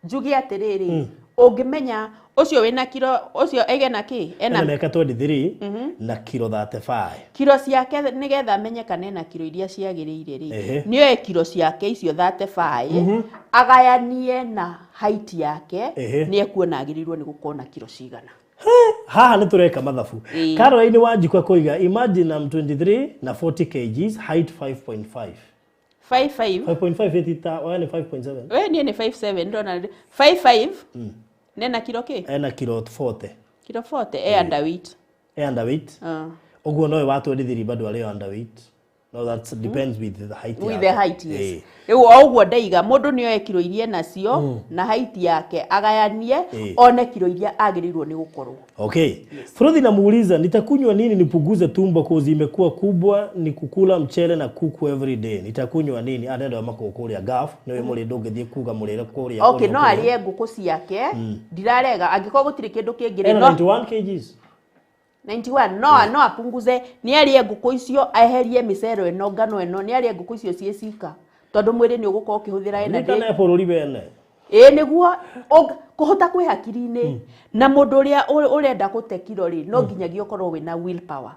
S2: Njuge atĩrĩrĩ, Ũngĩmenya ũcio wĩna kiro, ũcio aigana kĩ
S1: ena ena mĩaka 23 na kiro 35.
S2: Kiro ciake, nĩgetha amenye kana ena kiro iria ciagĩrĩire rĩ, nĩoe kiro ciake icio 35, agayanie na height yake, nĩ ekuona agĩrĩirwo nĩ gũkorwo na kiro cigana.
S1: Haha nĩ tũreka mathabu. Caroline Wanjikwa koiga, "Imagine I'm 23 na 40 kgs, height 5.5."
S2: 55.
S1: 5.5 ĩtita oya nĩ 5.7.
S2: We niĩ nĩ 57, ndona 55 nena kiro kĩ?
S1: Ena kiro 40.
S2: Kiro 40, e underweight.
S1: E underweight. Ũguo nowe wa 23 bado arĩ underweight. No, that depends with the height
S2: with
S1: yake.
S2: The height, yes. Rĩu o ũguo ndaiga, mũndũ nĩ oe kiro iria enacio na height yake, agayanie, one kiro iria agĩrĩirwo nĩ gũkorwo.
S1: Okay. Frodhi namuuliza, "Nitakunywa nini nipunguze tumbo, cause imekuwa kubwa, ni kukula mchele na kuku every day. Nitakunywa nini?" Anenda makũ kũrĩa Gulf, nĩwe mũrĩ ndũngĩthiĩ kuga mũrĩre kũrĩa.
S2: Okay, no arĩe ngũkũ ciake, ndirarega, angĩkorwo gũtirĩ kĩndũ kĩngĩ rĩ,
S1: Ena
S2: no
S1: 91 kgs.
S2: 91, no apunguze, nĩ arĩe ngũkũ icio, eherie mĩcero ĩno, ngano ĩno, nĩ arĩe ngũkũ icio ciĩ cika, tondũ mwĩrĩ nĩ ũgũkorwo ũkĩhũthĩra energy.
S1: Nĩkane bũrũri wene.
S2: Ĩĩ, nĩguo kũhota kwĩ hakiri-inĩ, na mũndũ ũrĩa ũrenda gũte kiro rĩ, no nginyagia ũkorwo wĩna will power,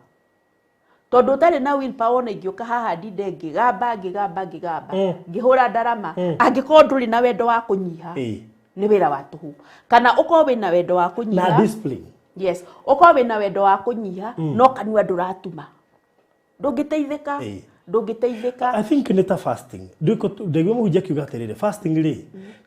S2: tondũ ũtarĩ na will power, ona ingĩũka haha ndinde ngĩgamba ngĩgamba ngĩgamba ngĩhũra ndarama, angĩkorwo ndũrĩ na wendo wa kũnyiha, nĩ wĩra wa tũhũ. Kana ũkorwo wĩna wendo wa
S1: Na
S2: kũnyiha,
S1: discipline.
S2: Yes, ũkorwo wĩna wendo wa kũnyiha no kanua ndũratuma, ndũngĩteithĩka. Ndũngĩteithĩka.
S1: I think nĩ ta fasting. Ndaigua mũhunjia akiuga atĩrĩrĩ, fasting rĩ,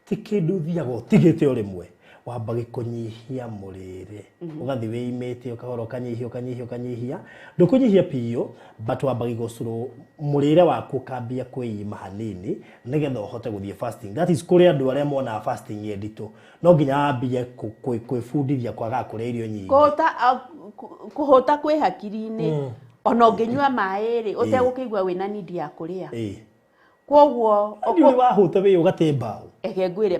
S1: ti kĩndũ ũthiaga ũtigĩte o rĩmwe. Wambagi kũnyihia mũrĩre. Ũgathiĩ wĩimĩte, ũkahora, ũkanyihia, ũkanyihia, ũkanyihia. Ndũkũnyihia biũ, but wambagi gũcũrũ mũrĩre waku, ũkambia kwĩima hanini nĩgetha ũhote gũthiĩ fasting. That is kũrĩ andũ arĩa monaga fasting ĩ nditũ. No nginya wambie kwĩbundithia kwagaga kũrĩa irio nyingĩ.
S2: Kũhũta kwĩ hakiri-inĩ. Ona ũngĩnyua maĩ rĩ, ũtegũkĩigua wĩna need ya kũrĩa. Koguo
S1: Ndiũrĩ wahũta wĩ ũgate mbaũ.
S2: Eke ngwĩre,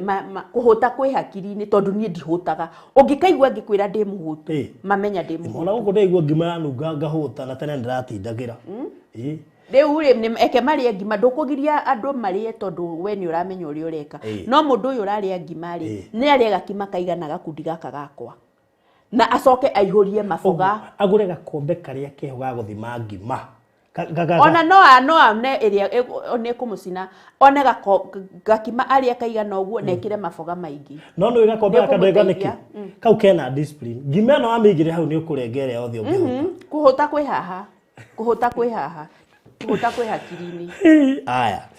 S2: kũhũta kwĩ hakiri-inĩ, tondũ niĩ ndihũtaga. Ũngĩkaigua ngĩkwĩra ndĩ mũhũtu, mamenya ndĩ mũhũtu.
S1: Ona gũkũ ndaigua ngima yanunga ngahũta, na tene ndĩratindagĩra.
S2: Rĩu rĩ, eke marĩe ngima, ndũkũgiria andũ marĩe, tondũ we nĩ ũramenya ũrĩa ũreka. No mũndũ ũyũ ũrarĩa ngima rĩ, nĩ arĩe gakima kaigana gakundi gaka gakwa, na acoke aihũrie maboga.
S1: Agũre gakombe karĩa keho ga gũthima ngima.
S2: Ona no one ĩrĩa nĩ ĩkũmũcina, one gakima arĩe kaigana ũguo na ĩkĩre maboga maingĩ.
S1: No nĩ gakombe gaka ndega nĩkĩ?
S2: Nĩkũmũteithia.
S1: Kau kena discipline. Ngima ĩno wamĩigĩrĩra hau nĩ ũkũrenga ĩrĩa yothe ũngĩhota.
S2: Kũhũta kwĩ haha, kũhũta kwĩ haha, kũhũta kwĩ hakiri-inĩ.
S1: Aya.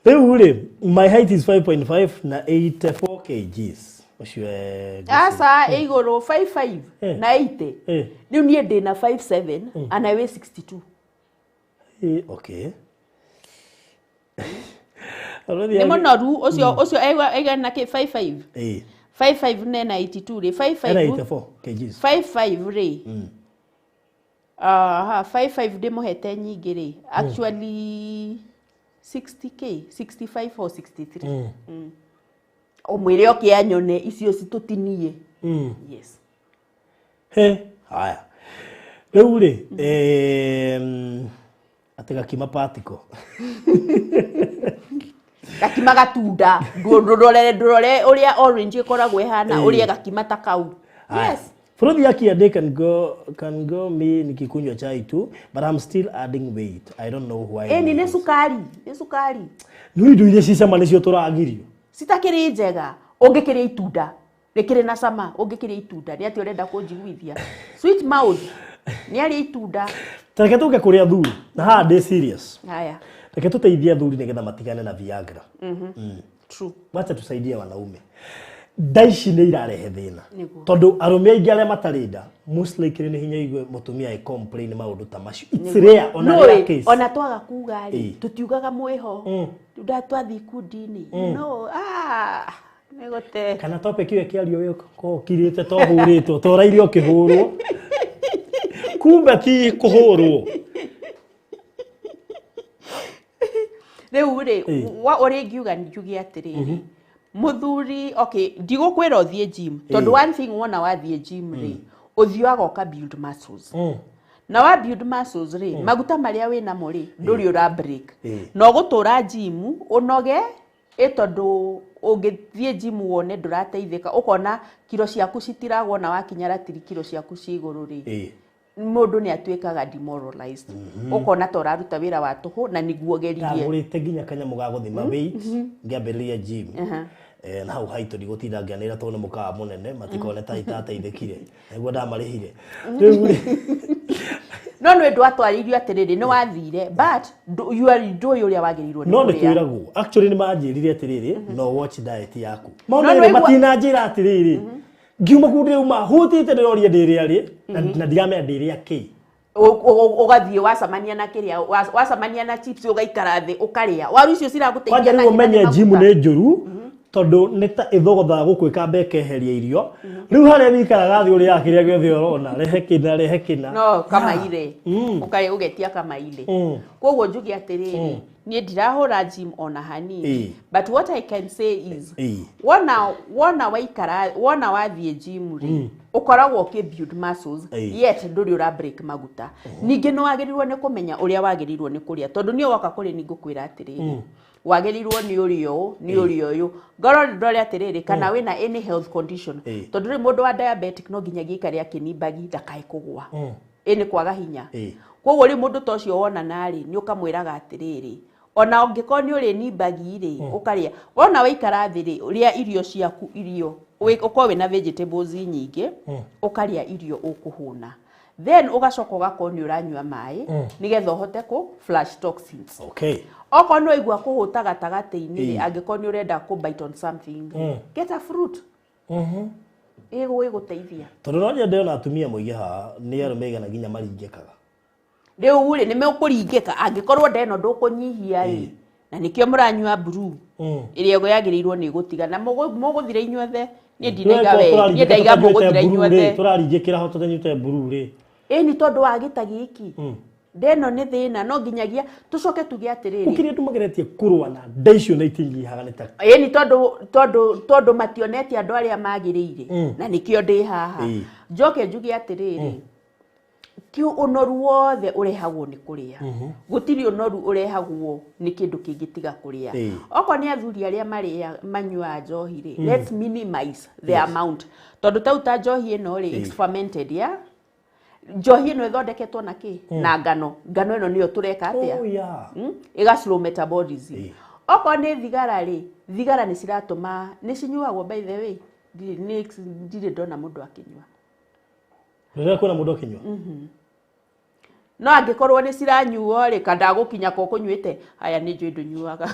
S1: Rĩu rĩ, my height is 5.5 na 84 kgs. Ũcio
S2: Aca, ĩ igũrũ 55 na 80. Rĩu niĩ ndĩna 57 and I weigh 62.
S1: Okay.
S2: Nĩ mũnoru ũcio, ũcio aigana kĩ 55? 55 nena 82 rĩ,
S1: Ena
S2: 55.
S1: 84 kgs.
S2: 55 rĩ, aha, 55 ndĩmũhete nyingĩ rĩ, actually 60k, 65 or 63. Ũmwĩre oke anyone icio citũtinie. Yes.
S1: He, haya. Rĩu rĩ, atĩ gakima patiko.
S2: Gakima gatunda, ndũrore ndũrore ũrĩa orange ĩkoragwo ĩhana, ũrĩe gakima ta kau.
S1: Haya.
S2: Yes.
S1: Fruit yake a day can go me nikikunywa chai tu, but I'm still adding weight. I don't know why.
S2: Ĩni nĩ cukari, nĩ cukari.
S1: Nĩ indo iria cicama nĩcio tũragirio.
S2: Citakĩrĩ njega. Ũngĩkĩrĩa itunda rĩkĩrĩ na cama, ũngĩkĩrĩa itunda nĩ atĩ ũrenda kũnjiguithia sweet mouth, nĩ arĩa itunda.
S1: Ta reke tũke kũrĩ athuri, na haha ndĩ serious.
S2: Haya.
S1: Reke tũteithie athuri nĩgetha matigane na Viagra.
S2: True.
S1: Wacha tusaidie wanaume. Nda ici nĩ irarehe thĩna. Tondũ arũme aingĩ arĩa matarĩ nda, most likely nĩ hinya igue mũtumia ĩ complain maũndũ ta macio. It's rare, ona
S2: Nũĩ,
S1: rare case.
S2: Ona twaga kuga rĩ, tũtiugaga mwĩho nda twathiĩ ikundi-inĩ, no ah, nĩ gũte.
S1: Kana topic ĩyo ĩkĩario we ko ũkirĩte to hũrĩtwo, to ũraire ũkĩhũrwo, kumbe ti kũhũrwo.
S2: Rĩu rĩ, wa ũrĩa ingiuga, njuge atĩrĩrĩ, mũthuri, okay, ndigũkwĩra ũthiĩ gym, tondũ one thing wona wathiĩ gym rĩ, ũthiaga ũka build muscles, na wa build muscles rĩ, maguta marĩa wĩ namo rĩ, ndũrĩ ũra break. Na ũgũtũra gym ũnoge. Ĩ tondũ ũngĩthiĩ gym wone ndũrateithĩka, ũkona kiro ciaku citiragwo na wakinya ratiri kiro ciaku ci igũrũ rĩ, mũndũ nĩ atuĩkaga demoralized, ũkona ta ũraruta wĩra wa tũhũ na nĩguo geririe.
S1: Ndagũrĩte nginya kanyamũ ga gũthima weight ngĩambĩrĩria gym. Na hau haitũ ndigũtinda ngĩanĩrĩra tondũ nĩ mũkawa mũnene, matikone ta itateithĩkire nĩguo ndamarĩhire rĩu rĩ.
S2: No nĩ ndwatwarĩirio atĩrĩrĩ, nĩ wathire, but you are ndũĩ ũrĩa wagĩrĩirwo nĩ
S1: No nĩ
S2: kũrĩa.
S1: Twĩragwo actually, nĩ manjĩrire atĩrĩrĩ, no watch diet yaku.
S2: No
S1: Maũndũ
S2: nĩ
S1: matinanjĩra atĩrĩrĩ, ngiuma kuu ndĩrauma hũtĩte, ndĩroria ndĩrĩa rĩ na ndiramenya ndĩrĩa kĩ.
S2: Ũgathiĩ wacemania na kĩrĩa, wacemania na chips, ũgaikara thĩ ũkarĩa waru icio ciragũteithia
S1: Kwanja
S2: na
S1: rĩu
S2: hinya
S1: ũmenye
S2: nĩ
S1: gym
S2: maguta.
S1: nĩ njũru tondũ nĩ ta ĩthogothaga gũkwĩka mbe ĩkeheria irio. Rĩu harĩa wĩikaraga thĩ ũrĩaga kĩrĩa gĩothe ũrona, rehe kĩna, rehe kĩna.
S2: No kamaire ũkarĩa ũgetia kamaire. Koguo njuge atĩrĩrĩ, niĩ ndirahũra gym ona hanini, but what I can say is, wona waikara, wona wathiĩ gym rĩ, ũkoragwo ũkĩ build muscles, yet ndũrĩ ũra break maguta. Ningĩ nĩ wagĩrĩirwo nĩ kũmenya ũrĩa wagĩrĩirwo nĩ kũrĩa, tondũ niĩ woka kũrĩ ni ngũkwĩra atĩrĩrĩ, wagĩrĩirwo nĩ ũrĩa ũũ, nĩ ũrĩa ũyũ, ngorwo ndore atĩrĩrĩ, kana wĩna any health condition. Tondũ rĩu mũndũ wa diabetic no nginyagia aikare akĩnimbagi ndakae kũgwa, ĩ nĩ kwaga hinya. Koguo rĩu mũndũ ta ũcio wona narĩ nĩ ũkamwĩraga atĩrĩrĩ, ona ũngĩkorwo nĩ ũrĩ nimbagi rĩ, ũkarĩa wona waikara thĩ rĩ, ũrĩa irio ciaku, irio ũkorwo wĩna vegetables nyingĩ, ũkarĩa irio ũkũhũna, then ũgacoka ũgakorwo nĩ ũranyua maĩ nĩgetha ũhote kũ flush toxins. Okorwo nĩ waigua kũhũta gatagatĩ-inĩ rĩ, angĩkorwo nĩ ũrenda kũ bite on something, get a fruit, ĩgũgĩgũteithia.
S1: Tondũ no nyende ona atumia moige haha nĩ arũme aigana nginya maringĩkaga.
S2: Rĩu rĩ, nĩ mũkũringĩka angĩkorwo nda ĩno ndũkũnyihia rĩ, na nĩkĩo mũranyua blue ĩrĩa yagĩrĩirwo nĩ gũtiga na mũgũthira inyuothe. Niĩ ndinaiga we, niĩ ndaiga mũgũthira inyuothe.
S1: Tũraringĩkĩra ho tũtanyuĩte blue rĩ.
S2: Ĩni tondũ wa gĩta gĩkĩ, nda ĩno nĩ thĩna, no nginyagia tũcoke tuge atĩrĩrĩ,
S1: Gũkĩrĩ andũ mageretie kũrũa na nda icio na itinyihaga nĩ ta
S2: Ĩni tondũ mationete andũ arĩa magĩrĩire, na nĩkĩo ndĩ haha. Njoke njuge atĩrĩrĩ, ti ũnoru wothe ũrehagwo nĩ kũrĩa. Gũtirĩ ũnoru ũrehagwo nĩ kĩndũ kĩngĩ tiga kũrĩa. Okorwo nĩ athuri arĩa marĩa manyuaga njohi rĩ, let's minimize the amount, tondũ tau ta njohi ĩno rĩ, it's fermented, yeah? Njohi ĩno ĩthondeketwo na kĩ? Na ngano. Ngano ĩno nĩyo tũreka atĩa?
S1: Oh, yeah.
S2: Ĩga slow metabolism. Okorwo nĩ thigara rĩ, thigara nĩ ciratũma, nĩ cinyuagwo, by the way, ndirĩ ndona mũndũ akĩnyua.
S1: Rĩrĩa kwĩna mũndũ akĩnyua.
S2: No angĩkorwo nĩ ciranyuo rĩ, kandagũkinya ko kũnyuĩte haya, nĩ njũĩ ndũnyuaga.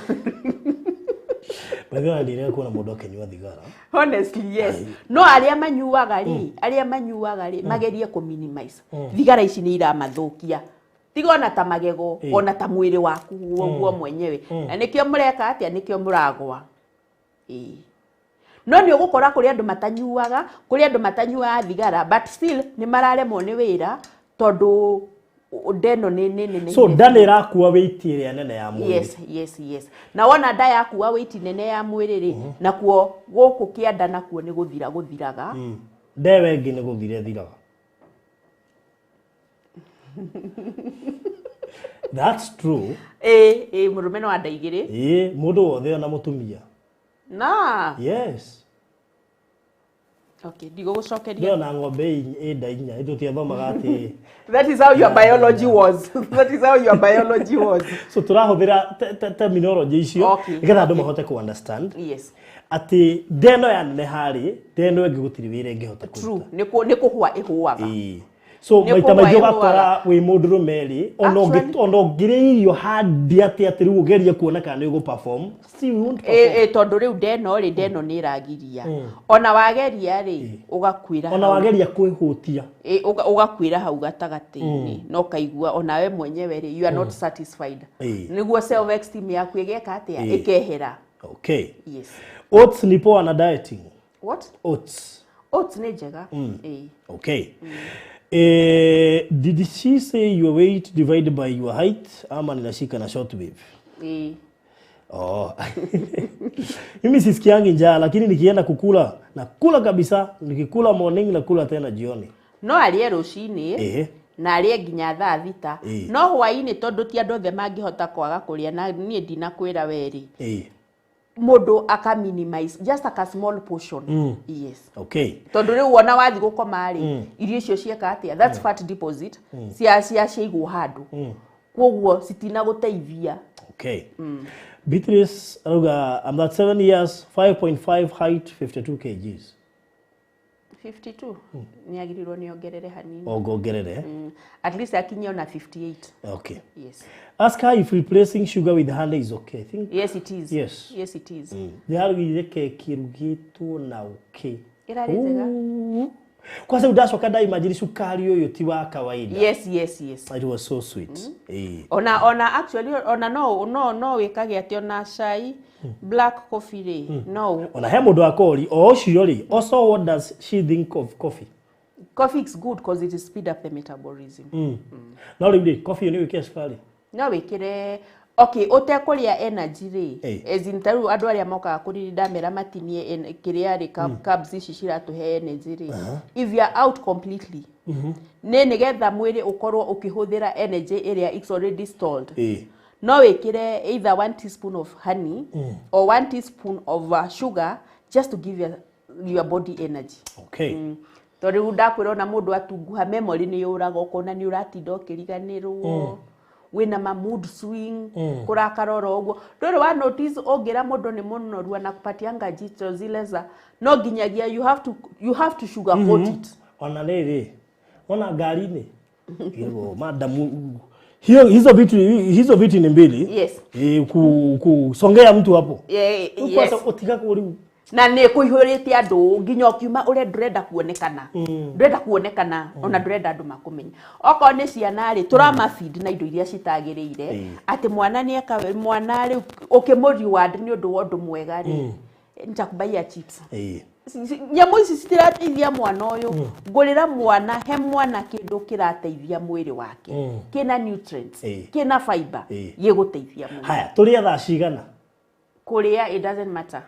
S1: By the way, ndirĩ kuona mũndũ akĩnyua thigara.
S2: Honestly, yes. No arĩa manyuaga rĩ, arĩa manyuaga rĩ, magerie kũ minimize. Thigara ici nĩ iramathũkia, tiga ona ta magego, ona ta mwĩrĩ waku guo mwenyewe, na nĩkĩo mũreka atĩa, nĩkĩo mũragwa. Ĩĩ, no nĩ ũgũkora kũrĩ andũ matanyuaga, kũrĩ andũ matanyuaga thigara, but still nĩ mararemwo nĩ wĩra tondũ nda ĩno nĩ
S1: So nda nĩ ĩrakua weight ĩrĩa nene ya mwĩrĩ.
S2: Yes, na wona nda yakua weight nene ya mwĩrĩ rĩ, nakuo gũkũ kĩanda nakuo nĩ gũthira gũthiraga.
S1: Nda ĩyo ĩngĩ nĩ gũthira ĩthiraga. That's true.
S2: Ĩ mũrũme no anda igĩrĩ.
S1: Ĩĩ, mũndũ wothe ona mũtumia.
S2: Na
S1: Yes.
S2: Okay, ndigũgũcokeria.
S1: Nĩ ona ng'ombe ĩ nda inya tũtiathomaga atĩ
S2: That is how your biology was, that is how your biology was.
S1: So tũrahũthĩra terminology icio nĩgetha andũ mahote ku understand atĩ nda ĩno yaneneha rĩ, nda ĩno ĩngĩ gũtirĩ wĩra ĩngĩhota
S2: True.
S1: kũruta.
S2: Nĩ kũhũa ĩhũaga.
S1: Ĩĩ. So
S2: Nĩ
S1: maita
S2: kũhũa
S1: maingĩ
S2: ĩhũaga.
S1: ũgakora wĩ mũndũrũme rĩ,
S2: Actually-
S1: ona ũngĩrĩa irio handi atĩ atĩ rĩu ũgerie kuona kana nĩ ũgũ perform, still you won't perform.
S2: Ĩ tondũ rĩu nda ĩno rĩ, nda ĩno nĩ ĩragiria, ona wageria rĩ, ũgakuĩra
S1: Ona
S2: hau.
S1: wageria kwĩhũtia.
S2: Ĩ, ũgakuĩra hau gatagatĩ-inĩ, na ũkaigua onawe mwenyewe rĩ, you are not satisfied. Nĩguo self esteem yaku ĩgeka atĩa? Ĩkehera. Yes.
S1: Oats ni poa na dieting?
S2: What?
S1: Oats.
S2: Oats nĩ njega. Ĩ.
S1: Okay. Did she say your weight divided by your height ama ninashika na short wave?
S2: Ĩ.
S1: Oh. Mimi sisikiangi njaa, lakini nikienda kukula nakula kabisa, nikikula morning nakula tena jioni.
S2: No arĩe rũcinĩ na arĩe nginya thaa 6. No hwaĩ-inĩ, tondũ ti andũ othe mangĩhota kwaga kũrĩa, na niĩ ndinakwĩra werĩ. Mũndũ aka minimize just like a small portion. Yes.
S1: Okay.
S2: Tondũ rĩu wona wathi gũkoma rĩ, irio icio cieka atĩa? That's fat deposit cia ciaigwo handũ, koguo citinagũteithia.
S1: Okay. Beatrice arauga, I'm that 7 years, 5.5 height, 52 kgs.
S2: 52 nĩ agĩrĩirwo nĩ ongerere hanini.
S1: Ongongerere.
S2: At least akinye ona 58.
S1: Okay.
S2: Yes.
S1: Ask her if replacing sugar with honey is okay. I think
S2: Yes, it is.
S1: Yes.
S2: Yes, it is.
S1: Nĩarugire keki ĩrugĩtwo na ũkĩ.
S2: Ĩrarĩ njega.
S1: Ooh. Kwanza ndacoka ndaimagine cukari ũyũ ti wa kawaida.
S2: Yes.
S1: It was so sweet. Eh.
S2: Ona actually ona no wĩkage atĩ ona cai, black coffee rĩ, no.
S1: Ona he mũndũ akori o ũcio rĩ, also what does she think of coffee?
S2: Coffee is good because it speed up the metabolism.
S1: No rĩu rĩ, coffee nĩ wĩkĩre cukari?
S2: No wĩkĩre, okay, ũtekũrĩa energy rĩ, as in tarĩu andũ arĩa mokaga kũrĩ ndamera matinie kĩrĩa rĩ, carbs ici ciratũhe energy rĩ, if you are out completely, nĩ nĩgetha mwĩrĩ ũkorwo ũkĩhũthĩra energy ĩrĩa it's already stored, no wĩkĩre either 1 teaspoon of honey or 1 teaspoon of sugar just to give your body energy.
S1: Okay.
S2: Tondũ rĩu ndakwĩra ona mũndũ atunguha, memory nĩ yũraga, ũkona nĩ ũratinda ũkĩriganĩrwo, wĩna ma mood swing, kũrakara oro ũguo. Ndũrĩ wa notice ũngĩra mũndũ nĩ mũnoru anakupatianga jicho zile za no nginyagia you have to sugarcoat it.
S1: Ona rĩrĩ, ona ngari-inĩ Ĩrwo, madam, hiyo hizo vitu ni mbili.
S2: Yes.
S1: Eh, kusongea mtu hapo.
S2: Yeah,
S1: Kwanza
S2: yes.
S1: ũtiga rĩu.
S2: Na nĩ kũihũrĩte andũ nginya ũkiuma ũrĩa ndũrenda kuonekana, ndũrenda kuonekana, ona ndũrenda andũ makũmenye. Okorwo nĩ ciana rĩ, tũrama feed na indo iria citagĩrĩire, atĩ mwana nĩ eka mwana rĩu ũkĩmũ reward nĩ ũndũ wa ũndũ mwega rĩ, nitakubaia chips. Nyamũ ici citirateithia mwana ũyũ. Ngũrĩra mwana, he mwana kĩndũ kĩrateithia mwĩrĩ wake, kĩna nutrients, kĩna fiber, gĩgũteithia mũno.
S1: Haya, tũrĩe thaa cigana?
S2: Kũrĩa, it doesn't matter.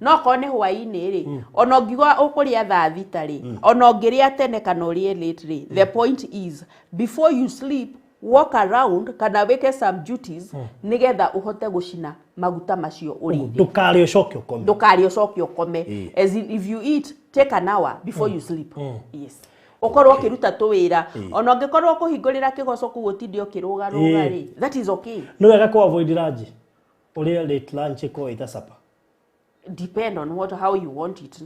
S2: No korwo nĩ hwaĩ-inĩ rĩ, ona ũngiuga ũkũrĩa thaa 6 rĩ, ona ũngĩrĩa tene kana ũrĩe late rĩ, the point is before you sleep, walk around kana wĩke some duties nĩgetha ũhote gũcina maguta macio ũrĩire.
S1: Ndũkarĩe ũcoke ũkome.
S2: Ndũkarĩe ũcoke ũkome. As in, if you eat, take an hour before you sleep. Yes, ũkorwo ũkĩruta tũwĩra, ona ũngĩkorwo ũkũhingũrĩra kĩgoco kũu ũtinde ũkĩrũgarũga rĩ, that is okay.
S1: Nĩ wega kũ avoid lunch, ũrĩe late lunch ĩkorwo ĩta supper?
S2: Depend on what how you want it.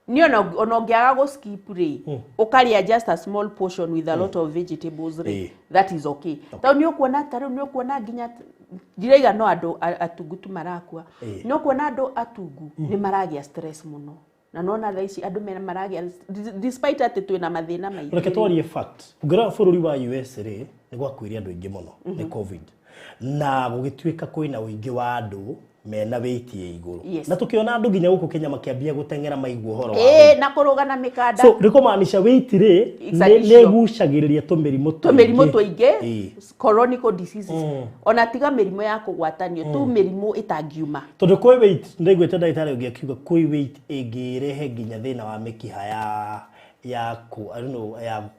S2: Niĩ ona ũngĩaga gũ skip rĩ, ũkarĩa just a small portion with a lot of vegetables rĩ, that is okay. Tondũ nĩ ũkuona ta rĩu nĩ ũkuona nginya ndiraiga no andũ atungu tu marakua. Nĩ ũkuona andũ atungu nĩ maragĩa stress mũno, na nona thaa ici andũ mena maragĩa, despite atĩ twĩna mathĩna maingĩ
S1: Reke
S2: rĩ.
S1: twarie fact. Ũngĩrora bũrũri wa US rĩ, nĩ gwakuire andũ aingĩ mũno nĩ COVID, na gũgĩtuĩka kwĩna ũingĩ wa andũ mena weight ya igũrũ. Na tũkĩona andũ nginya gũkũ Kenya makĩambia gũteng'era maigua ũhoro wa
S2: Ĩĩ, na kũrũga na mĩkanda.
S1: So nĩ kũmaanisha weight rĩ
S2: It's an
S1: nĩ
S2: issue.
S1: ĩgucagĩrĩria tũmĩrimũ.
S2: Tũmĩrimũ tũingĩ. Chronic diseases, ona tiga mĩrimũ ya kũgwatanio tu, mĩrimũ ĩtangiuma.
S1: Tondũ kwĩ weight, ndaiguĩte ndagĩtarĩ ũngĩ akiuga kwĩ weight ĩngĩrehe nginya thĩna wa mĩkiha ya ku, I don't know, ya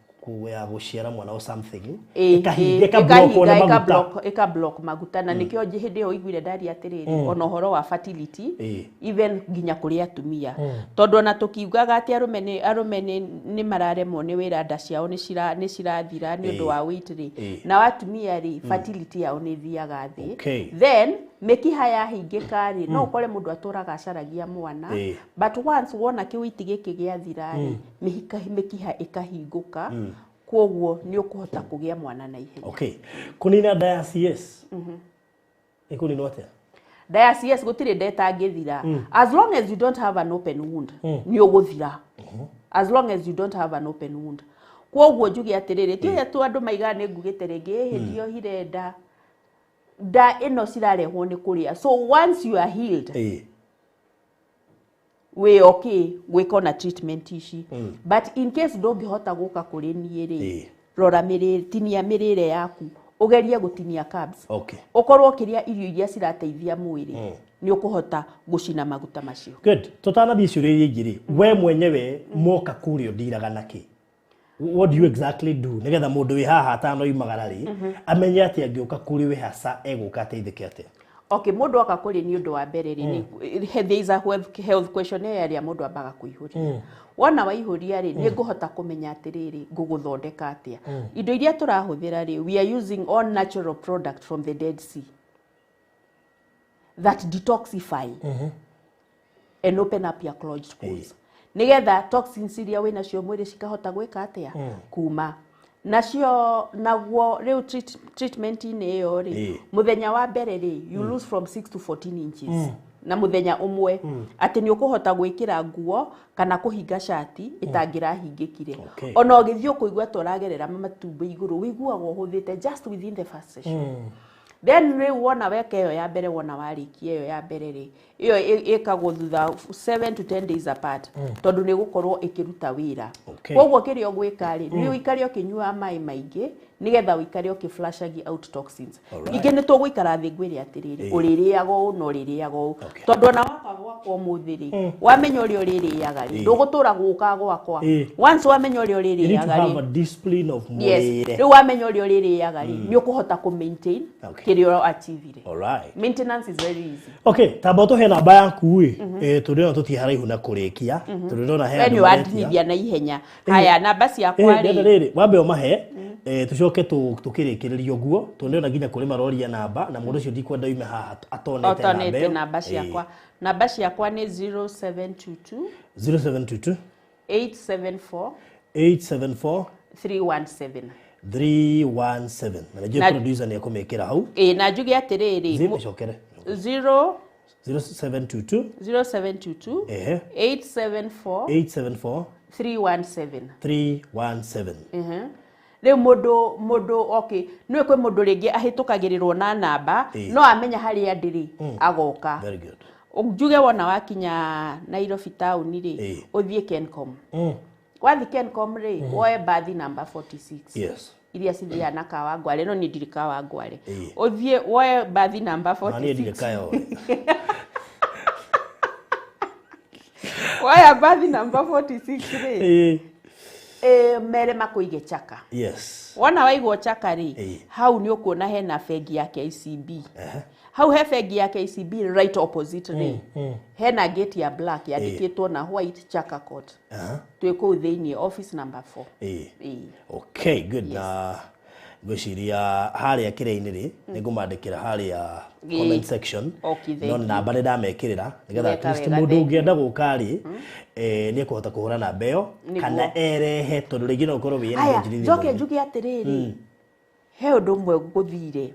S1: gũciara mwana or something, ĩkahinga, ĩkablockwo nĩ maguta.
S2: Ĩka block maguta, na nĩkĩo hĩndĩ ĩyo ũiguire ndaria atĩrĩrĩ, ona ũhoro wa fertility, even nginya kũrĩ atumia, tondũ ona tũkiugaga atĩ arũme nĩ mararemwo nĩ wĩra, nda ciao nĩ cirathira nĩ ũndũ wa weight rĩ, nao atumia rĩ, fertility yao nĩ ĩthiaga thĩ. Then mĩkiha yahingĩka rĩ, no ũkore mũndũ atũraga acaragia mwana, but once wona kĩwĩiti gĩkĩ gĩathira rĩ, mĩkiha ĩkahingũka, koguo nĩ ũkũhota kũgĩa mwana na ihenya.
S1: Okay, kũnina nda ya CS ĩkũninwo atĩa?
S2: Nda ya CS, gũtirĩ nda ĩtangĩthira. As long as you don't have an open wound, nĩ ũgũthira, as long as you don't have an open wound. Koguo njuge atĩrĩrĩ, ti ũrĩa tu andũ maigaga nĩ ngugĩte rĩngĩ, ĩhĩ ndiohire nda. Nda ĩno cirarehwo nĩ kũrĩa, so once you are healed, wĩ okay gwĩka ona treatment ici. But in case ndũngĩhota gũka kũrĩ niĩ rĩ, rora mĩrĩre, tinia mĩrĩre yaku, ũgerie gũtinia carbs, ũkorwo ũkĩrĩa irio iria cirateithia mwĩrĩ, nĩ ũkũhota gũcina maguta macio.
S1: Good. Tũtanathiĩ ciũria iria ingĩ rĩ, we mwenyewe moka kũrĩa ũndiraga na kĩ? What do you exactly do nĩgetha mũndũ wĩ haha atanoimagara rĩ, amenye atĩ angĩũka kũrĩ we hasa egũka ateithĩke atĩa?
S2: Okay, mũndũ oka kũrĩ nĩ ũndũ wa mbere rĩ, there is a health questionnaire ĩrĩa mũndũ ambaga kũihũria. Wona waihũria rĩ, nĩ ngũhota kũmenya atĩrĩrĩ, ngũgũthondeka atĩa. Indo iria tũrahũthĩra rĩ, we are using all natural product from the Dead Sea that detoxify and open up your closed pores, nigetha toxins iria wĩnacio mwĩrĩ cikahota gwĩka atĩa? Kuma nacio. Naguo rĩu treatment-inĩ ĩyo rĩ, mũthenya wa mbere rĩ, you lose from 6 to 14 inches na mũthenya ũmwe, atĩ nĩ ũkũhota gwĩkĩra nguo kana kũhinga cati ĩtangĩrahingĩkire. Ona ũgĩthiĩ ũkũigua ta ũragerera matumbĩ igũrũ, ũiguaga ũhũthĩte just within the first session. Then rĩu wona weka ĩyo ya mbere, wona warĩkia ĩyo ya mbere rĩ, ĩyo ĩkagwo thutha 7 to 10 days apart, tondũ nĩ gũkorwo ĩkĩruta wĩra. Koguo kĩrĩa ũgwĩka rĩ, nĩ ũikare ũkĩnyuaga maĩ maingĩ, nĩgetha ũikare ũkĩflushagia out toxins. Ningĩ nĩ tũgũikara thĩ ngwĩre atĩrĩrĩ, ũrĩrĩaga ũũ na ũrĩrĩaga ũũ, tondũ ona waka gwakwa ũmũthĩ rĩ, wamenya ũrĩa ũrĩrĩaga rĩ, ndũgũtũra gũka gwakwa. Once wamenya ũrĩa
S1: You need to
S2: ũrĩrĩaga
S1: have
S2: rĩ,
S1: a discipline of
S2: yes,
S1: mũrĩre.
S2: Rĩu wamenya ũrĩa ũrĩrĩaga rĩ, nĩ ũkũhota kũ maintain kĩrĩa ũra achieve. Maintenance is very easy.
S1: Okay, tamba ũtũhe namba yaku ĩ, tondũ ĩno tũtirĩ haraihu na kũrĩkia, tondũ ndĩrona he
S2: We
S1: andũ
S2: nĩ
S1: maretia.
S2: wandinithia na ihenya. Haya, namba ciakwa
S1: ndĩrenda
S2: rĩ,
S1: rĩrĩ wambe ũmahe, tũcoke tũkĩrĩkĩrĩrie ũguo, tondũ ndĩrona nginya kũrĩ maroria namba, na mũndũ ũcio ndikwenda oime haha atonete namba
S2: otonete
S1: ĩyo.
S2: Namba ciakwa, namba ciakwa nĩ 0722
S1: 0722
S2: 874
S1: 874
S2: 317.
S1: 317. Na nĩnjũĩ producer nĩ ekũmĩkĩra hau.
S2: Ĩ, na njuge atĩrĩrĩ,
S1: Mĩcokere.
S2: 0
S1: 0722
S2: 0722 874
S1: 874
S2: 317.
S1: 317.
S2: Rĩu mũndũ okay, nĩ kwĩ mũndũ rĩngĩ ahĩtũkagĩrĩrwo na namba, no amenya harĩa ndĩrĩ agoka.
S1: Very good.
S2: Njuge wona wakinya Nairobi town rĩ, ũthiĩ Kencom. Wathiĩ Kencom rĩ, woe bathi namba 46 iria cithiaga na Kawangware, no niĩ ndirĩ Kawangware. Ũthiĩ woe bathi namba
S1: Na niĩ ndirĩ
S2: 46.
S1: kayo.
S2: Woya bathi namba 46 rĩ, mere makũige Chaka. Wona waigwo Chaka rĩ, hau nĩ ũkuona hena bengi ya KCB. Hau he bengi ya KCB, right opposite rĩ, hena gate ya black yandĩkĩtwo na white Chaka Court. Twĩ kũu thĩinĩ, office number 4. Ĩĩ.
S1: Okay, good. Na ngwĩciria harĩa kĩrĩa-inĩ rĩ, nĩ ngũmandĩkĩra harĩa comment section.
S2: Okay, thank
S1: No
S2: you.
S1: namba nĩ ndamekĩrĩra nĩgetha
S2: Weka
S1: at least
S2: wega,
S1: mũndũ
S2: thank you.
S1: ũngĩenda gũka rĩ, nĩ ekũhota kũhũra namba ĩyo kana erehe, tondũ rĩngĩ no ũkorwo wĩ
S2: Haya,
S1: NH
S2: njoke njuge atĩrĩrĩ, he ũndũ ũmwe ngũthire.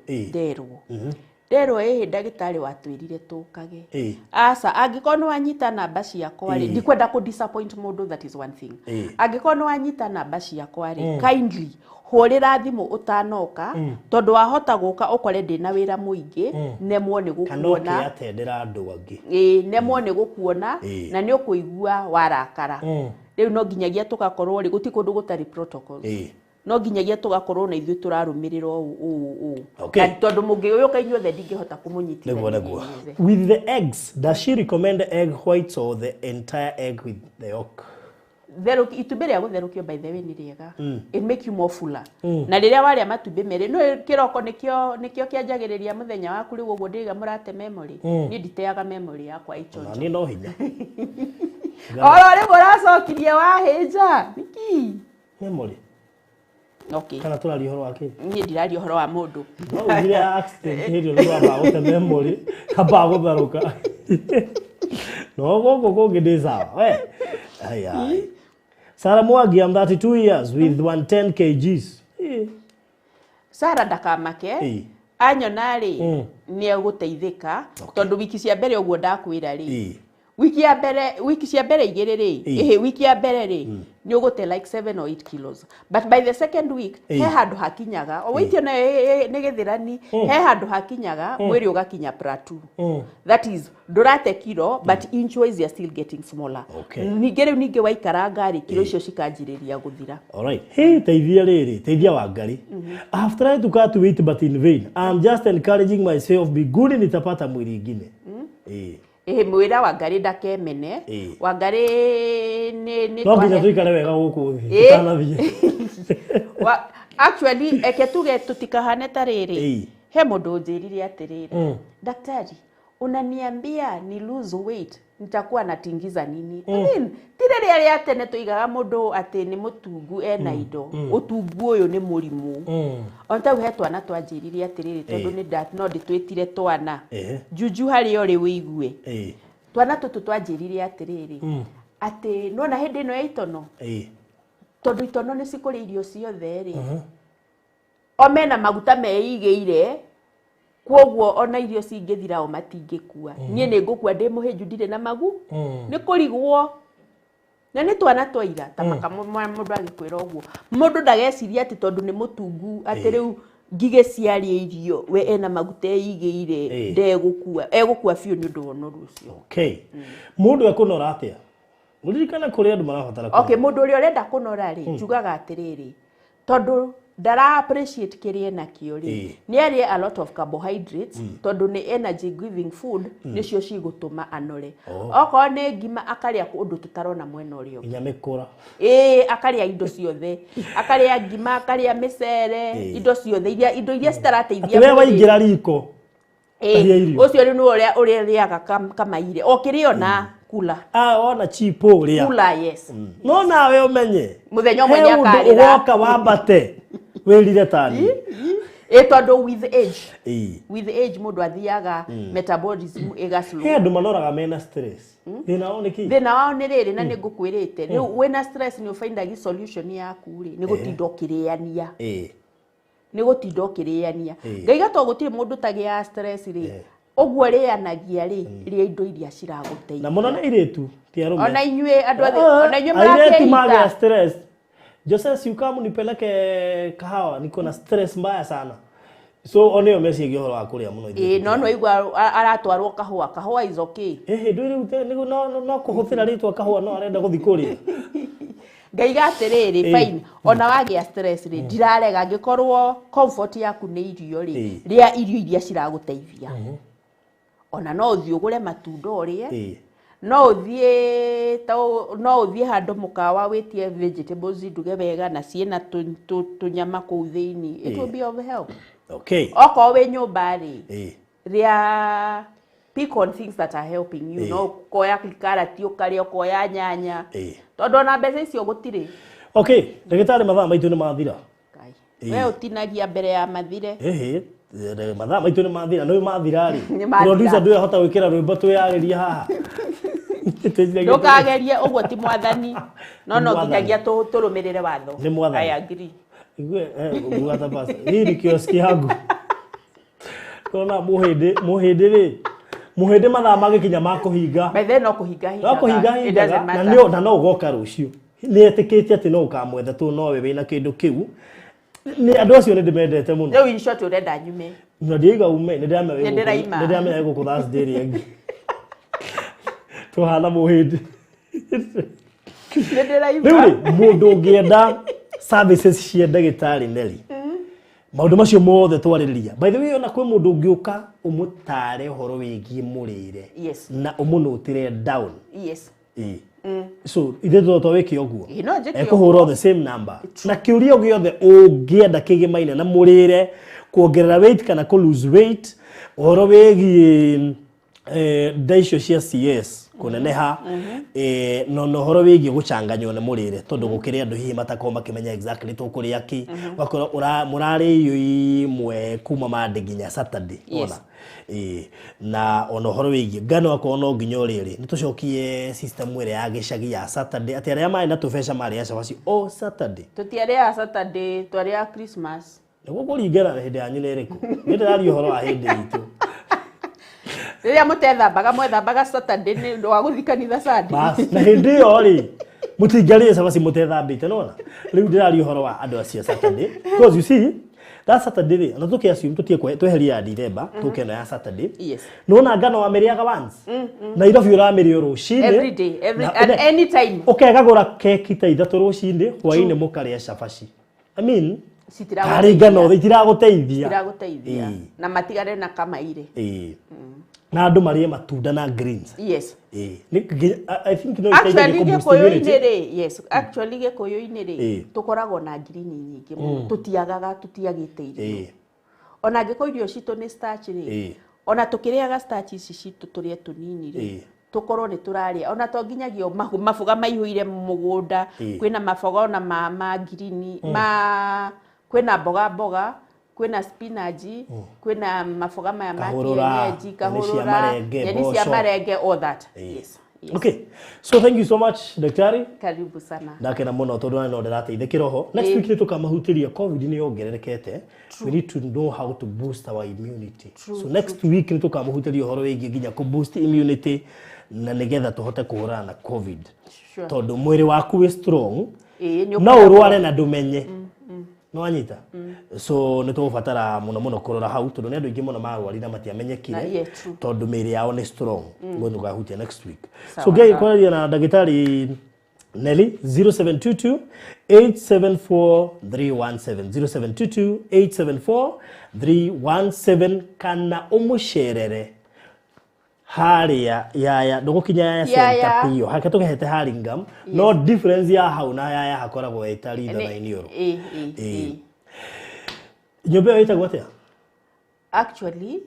S2: Nderwo ĩhĩ ndagĩtarĩ watwĩrire tũkage. Aca, angĩkorwo nĩ wanyita namba ciakwa rĩ, ndikwenda kũ disappoint mũndũ, that is one thing. Angĩkorwo nĩ wanyita namba ciakwa rĩ, kindly hũrĩra thimũ ũtanoka, tondũ wahota gũka ũkore ndĩna wĩra mũingĩ, nemwo nĩ
S1: kana
S2: gũkuona.
S1: ũkĩatendera andũ angĩ.
S2: Ĩĩ, nemwo nĩ gũkuona. Na nĩ ũkũigua warakara. Rĩu no nginyagia tũgakorwo rĩ, gũtirĩ kũndũ gũtarĩ protocols. No nginyagia tũgakorwo na ithuĩ tũrarũmĩrĩra ũũ ũũ ũũ. Na tondũ mũngĩũka inyuothe, ndingĩhota kũmũnyitithania
S1: Nĩguo.
S2: inyuothe.
S1: With the eggs, does she recommend egg whites or the entire egg with the yolk?
S2: Therũki itumbĩ rĩa gũtherũkio, by the way, nĩ rĩega. It make you more fuller. Na rĩrĩa warĩa matumbĩ merĩ, no kĩroko nĩkĩo kĩanjagĩrĩria mũthenya waku. Rĩu ũguo ndĩga mũrate memory, niĩ nditeaga memory yakwa
S1: Na
S2: ĩchonjo.
S1: niĩ no hinya.
S2: Oro rĩu ũracokirie wahĩnja nĩkĩ?
S1: Memory.
S2: Okay.
S1: Kana tũraria ũhoro wa kĩ?
S2: Niĩ ndiraria ũhoro wa mũndũ.
S1: No ugire accident hĩndĩ ĩyo nĩ wambaga gũte memory, kambaga gũtharũka. No gũkũ kũngĩ ndĩ sawa. We. Aya. Sarah Mwangi, I'm 32 years with 110 kgs.
S2: Sara ndakamake. Anyona rĩ, nĩ egũteithĩka, tondũ wiki cia mbere ũguo ndakwĩra rĩ, wiki ya mbere, wiki cia mbere igĩrĩ rĩ, ĩhĩ, wiki ya mbere rĩ, nĩ ũgũte like 7 or 8 kilos, but by the second week he handũ hakinyaga o wĩitio nayo nĩ gĩthĩrani, he handũ hakinyaga mwĩrĩ ũgakinya plateau. That is, ndũrate kilo, but inch wise you're still getting smaller. Ningĩ rĩu ningĩ waikaranga rĩ, kilo icio cikanjĩrĩria gũthira.
S1: All right. Hey, teithia rĩrĩ, teithia Wangari. I have tried to cut weight but in vain. I'm just encouraging myself, be good, nitapata mwili ingine.
S2: Ĩhĩ, mwĩra Wangari ndakemene. Wangari nĩ
S1: No nginya tũikare wega gũkũ thĩ tũtanathiĩ.
S2: Actually, eke tuge tũtikahane ta rĩrĩ. He mũndũ ũnjĩrire atĩrĩrĩ, daktari, unaniambia ni lose weight nitakuwa natingiza nini? I mean, ti rĩrĩa rĩa tene tũigaga mũndũ atĩ nĩ mũtungu ena indo. Ũtungu ũyũ nĩ mũrimũ. Ona tau he twana twanjĩrire atĩrĩrĩ, tondũ nĩ no ndĩtwĩtire twana. Juju harĩa ũrĩ wĩigue. Twana tũtũ twanjĩrire atĩrĩrĩ, atĩ nona hĩndĩ ĩno ya itono, tondũ itono nĩ cikũrĩa irio ciothe rĩ, o mena maguta meigĩire, kwoguo ona irio cingĩthira o matingĩkua. Niĩ nĩ ngũkua ndĩ mũhĩnju ndirĩ na magu. Nĩ kũrigwo na nĩ twana twaira ta maka mũndũ agĩkwĩra ũguo, mũndũ ndageciria atĩ tondũ nĩ mũtungu atĩ rĩu ngigĩ ciarĩa irio we ena maguta eigĩire ndegũkua, egũkua biũ nĩ ũndũ wa ũnoru ũcio.
S1: Okay, mũndũ ekũnora atĩa? Mũririkane kũrĩ andũ marabatara.
S2: Okay, mũndũ ũrĩa ũrenda kũnora rĩ, njugaga atĩrĩrĩ, tondũ ndara appreciate kĩrĩa enakĩo rĩ, nĩ arĩe a lot of carbohydrates, tondũ nĩ energy giving food, nĩcio cigũtũma anore. Okorwo nĩ ngima akarĩa ũndũ tũtarona mwena ũrĩa ũngĩ.
S1: Nginya mĩkũra.
S2: Ĩĩ, akarĩa indo ciothe, akarĩa ngima, akarĩa mĩcere, indo ciothe iria, indo iria citarateithia
S1: atĩ we
S2: mwĩrĩ.
S1: Waingĩra riko
S2: Ĩĩ,
S1: harĩa irio.
S2: Ũcio rĩu nĩwe ũrĩa ũrĩrĩaga kamaire o kĩrĩa ona kula.
S1: Ah, wona chipo ũrĩa
S2: Kula, yes.
S1: No nawe ũmenye
S2: Mũthenya ũmwe
S1: he ũndũ
S2: nĩakarĩra.
S1: ũgoka wambate wĩrire tani.
S2: Ĩ, tondũ with age, with age mũndũ athiaga metabolism ĩga slow.
S1: He andũ manoraga mena stress, thĩna wao nĩ kĩ?
S2: Thĩna wao nĩ rĩrĩ, na nĩ ngũkwĩrĩte rĩu wĩna stress nĩ ũbindagi solution yaku rĩ, nĩ gũtinda ũkĩrĩania. Nĩ gũtinda ũkĩrĩania. Ngaiga to gũtirĩ mũndũ ũtagĩaga stress rĩ, ũguo rĩanagia rĩ, rĩa indo iria ciragũteithia.
S1: Na mũno nĩ airĩtu, ti arũme.
S2: Ona inyuĩ andũ othe,
S1: Ah,
S2: ona inyuĩ
S1: airĩtu magĩa
S2: mũrakĩita.
S1: stress, Jose, si ukamu nipeleke kahawa, niko na stress mbaya sana. So oneo meciria ũhoro wa kũrĩa mũno ithuĩ.
S2: Ĩĩ, no nĩwaigua aratwarwo kahũa, kahũa is okay.
S1: Ĩhĩ, ndũĩ rĩu no kũhũthĩra rĩtwa kahũa no arenda gũthiĩ kũrĩa.
S2: Ngaiga atĩrĩrĩ, fine, ona wagĩa stress rĩ, ndirarega, angĩkorwo comfort yaku nĩ irio rĩ, rĩa irio iria ciragũteithia. Ona no ũthiĩ ũgũre matunda ũrĩe, no ũthiĩ no ũthiĩ handũ mũkawa wĩtie vegetables nduge wega na ciĩna tũnyama kũu thĩinĩ. It will be of help. Okorwo wĩ nyũmba rĩ, rĩa, pick on things that are helping you. No ũkoya karati ũkarĩa, ũkoya nyanya, tondũ ona mbeca icio gũtirĩ.
S1: Okay, ndagĩtarĩ, mathaa maitũ nĩ mathira.
S2: Ngai. We ũtinagia mbere ya mathire.
S1: Ĩhĩ, mathaa maitũ nĩ mathira, nĩ mathira rĩ.
S2: Nĩ mathira.
S1: Producer, ndũĩ ahota gwĩkĩra rwĩmbo twĩyarĩrie haha. Twĩciragia
S2: Ndũkagerie ũguo, ti mwathani, no
S1: Nĩ
S2: no
S1: mwathani.
S2: nginyagia tũrũmĩrĩre watho.
S1: Nĩ mwathani.
S2: I agree.
S1: Igue, nguga ta pastor. Hii ni kioski yangu. Kona muhĩndĩ, muhĩndĩ rĩ. Muhĩndĩ mathaa magĩkinya ma kũhinga.
S2: By then no kũhinga.
S1: No kũhinga
S2: It
S1: hingaga
S2: doesn't
S1: na
S2: matter.
S1: nĩ na no ũgoka rũciũ. Nĩ etĩkĩtie atĩ no ũkamwetha tu nowe wĩna kĩndũ kĩu. Nĩ andũ acio nĩ ndĩmendete mũno.
S2: Rĩu in short ũrenda nyume?
S1: Na ndiaiga ume, nĩ ndĩramenya wĩ
S2: Nĩ
S1: gũkũ.
S2: ndĩraima.
S1: Nĩ ndĩramenya wĩ gũkũ Thursday ĩrĩa ĩngĩ. Tũhana mũhĩndĩ.
S2: Nĩ ndĩraima.
S1: Rĩu rĩ, mũndũ ũngĩenda services cia ndagĩtarĩ Nelly, maũndũ macio mothe twarĩrĩria, by the way, ona kwĩ mũndũ ũngĩũka ũmũtare ũhoro wĩgiĩ mũrĩre na ũmũnũtĩre down. Ĩĩ. So ithuĩ to wĩke ũguo.
S2: Ĩĩ, no njĩke.
S1: Ekũhũra the same number na kĩũria o gĩothe ũngĩenda kĩgĩmaine na mũrĩre, kuongerera weight kana kũ lose weight, ũhoro wĩgiĩ nda icio cia CS kũneneha, no na ũhoro wĩgiĩ gũcanganywo nĩ mũrĩre, tondũ gũkĩrĩ andũ hihi matakorwo makĩmenya exactly tũkũrĩa kĩ, ũgakora mũrarĩa irio imwe kuma Monday nginya Saturday. Ona ĩĩ, na ona ũhoro wĩgiĩ ngano, akorwo no nginya ũrĩrĩ, nĩ tũcokie system ĩrĩa ya gĩcagi ya Saturday, atĩ arĩa marĩ na tũbeca marĩa cabaci o Saturday.
S2: Tũtiarĩaga Saturday, twarĩaga Christmas.
S1: Nĩguo kũringana na hĩndĩ yanyu nĩ ĩrĩkũ, nĩ ndĩraria ũhoro wa hĩndĩ itũ.
S2: Rĩrĩa mũtethambaga, mwethambaga Saturday nĩ ũndũ wa gũthiĩ kanitha Sunday.
S1: Bas, na hĩndĩ ĩyo rĩ, mũtingĩarĩire cabaci mũtethambĩte. Nona rĩu ndĩraria ũhoro wa andũ acio Saturday, because you see that Saturday rĩ, ona tũkĩ assume tũtie tweherie ya December, tũke ĩno ya Saturday, nona ngano wamĩrĩaga once, Nairobi ũramĩrĩa o rũcinĩ.
S2: Every day, every
S1: Na-
S2: at any time.
S1: Ũkegagũra keki ta 3 rũcinĩ, hwainĩ mũkarĩa cabaci. I mean,
S2: Citiragũteithia.
S1: tarĩ ngano itiragũteithia.
S2: Citiragũteithia. Na matigane na kamaire.
S1: Ĩĩ. Na andũ marĩe matunda na greens. Ĩĩ. I think no iteithie
S2: Actually
S1: kũ-boost
S2: gĩkũyũ-inĩ
S1: immunity.
S2: rĩ, yes, actually gĩkũyũ-inĩ rĩ, tũkoragwo na ngirini nyingĩ mũno, tũtiagaga, tũtiagĩte irio. Ona angĩkorwo irio citũ nĩ starch rĩ, ona tũkĩrĩaga starch ici citũ tũrĩe tũnini rĩ, tũkorwo nĩ tũrarĩa, ona to nginyagia maboga maihũire mũgũnda. Kwĩna maboga ona ma ngirini, ma kwĩna mboga mboga, kwĩna spinach, kwĩna maboga maya ma
S1: Kahũrũra,
S2: kienyeji,
S1: nyeni cia
S2: kahũrũra,
S1: marenge,
S2: nyeni cia
S1: mboco.
S2: Marenge, all that. Yes.
S1: Okay, so thank you so much, daktari.
S2: Karibu sana.
S1: Ndakena muno tondu no ndĩrateithĩkĩra oho. Next week nĩ tũkamahutĩria COVID nĩ yongererekete. We need to know how to boost our immunity. So next week nĩ tũkamahutĩria ũhoro wĩgiĩ nginya kũ boost immunity na nĩgetha tũhote kũhũrana na COVID, tondũ mwĩrĩ waku wĩ strong,
S2: Ĩĩ, nĩ
S1: no
S2: ũkoragwo-
S1: ũrware na ndũmenye no wanyita. So nĩ tũgũbatara mũno mũno kũrora hau tondũ nĩ andũ aingĩ mũno marwarire na matiamenyekire,
S2: Na, yeah, true.
S1: tondũ mĩĩrĩ yao nĩ strong. Ngo tũkahutia next week.
S2: Sawa,
S1: So ngai
S2: sawa.
S1: kwaria na ndagĩtarĩ Nelly, 0722 874 317, 0722 874 317, kana ũmũcerere harĩa Yaya, ndũgũkinya Yaya
S2: Yaya.
S1: Center biũ, hake tũkehete Haringam, no difference ya hau na Yaya hakoragwo ĩtari thana-inĩ ũrũ.
S2: Ĩĩ, ĩĩ.
S1: Nyũmba ĩyo ĩtagwo atĩa?
S2: Actually,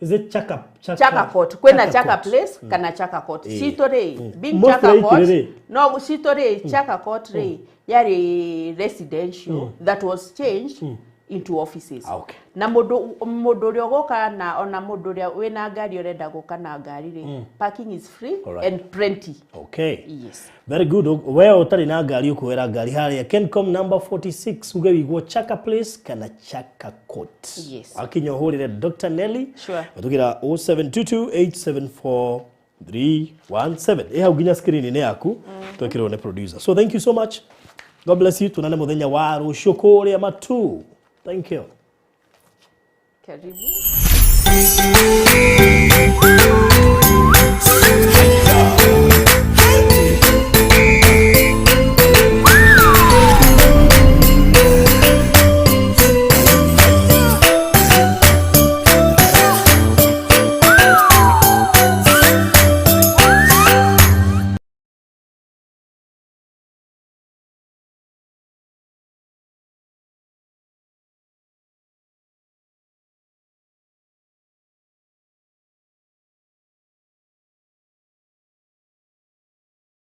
S1: Is it Chaka Chaka?
S2: Chaka Court. Kwĩna Chaka
S1: Court.
S2: Place kana Chaka Court. Citũ rĩ, being
S1: Mostly
S2: Chaka Court,
S1: rĩ.
S2: no citũ rĩ, Chaka Court rĩ yarĩ residential that was changed into offices.
S1: Ah, okay.
S2: Na mũndũ ũrĩa ũgũka na ona mũndũ ũrĩa wĩna ngari, ũrenda gũka na ngari rĩ, parking is free and plenty.
S1: Okay.
S2: Yes.
S1: Very good. We ũtarĩ na ngari, ũkuoera ngari harĩa Kencom number 46, uge wigwo Chaka Place kana Chaka Court.
S2: Yes.
S1: Akinya ũhũrĩre Dr. Nelly.
S2: Sure.
S1: Ũtũkĩra 0722 874 317, ĩ hau nginya screen-inĩ yaku, twekĩrwo nĩ producer. So thank you so much. God bless you. Tuonane mũthenya wa rũciũ kũrĩa Matu. Thank you.
S2: Karibu.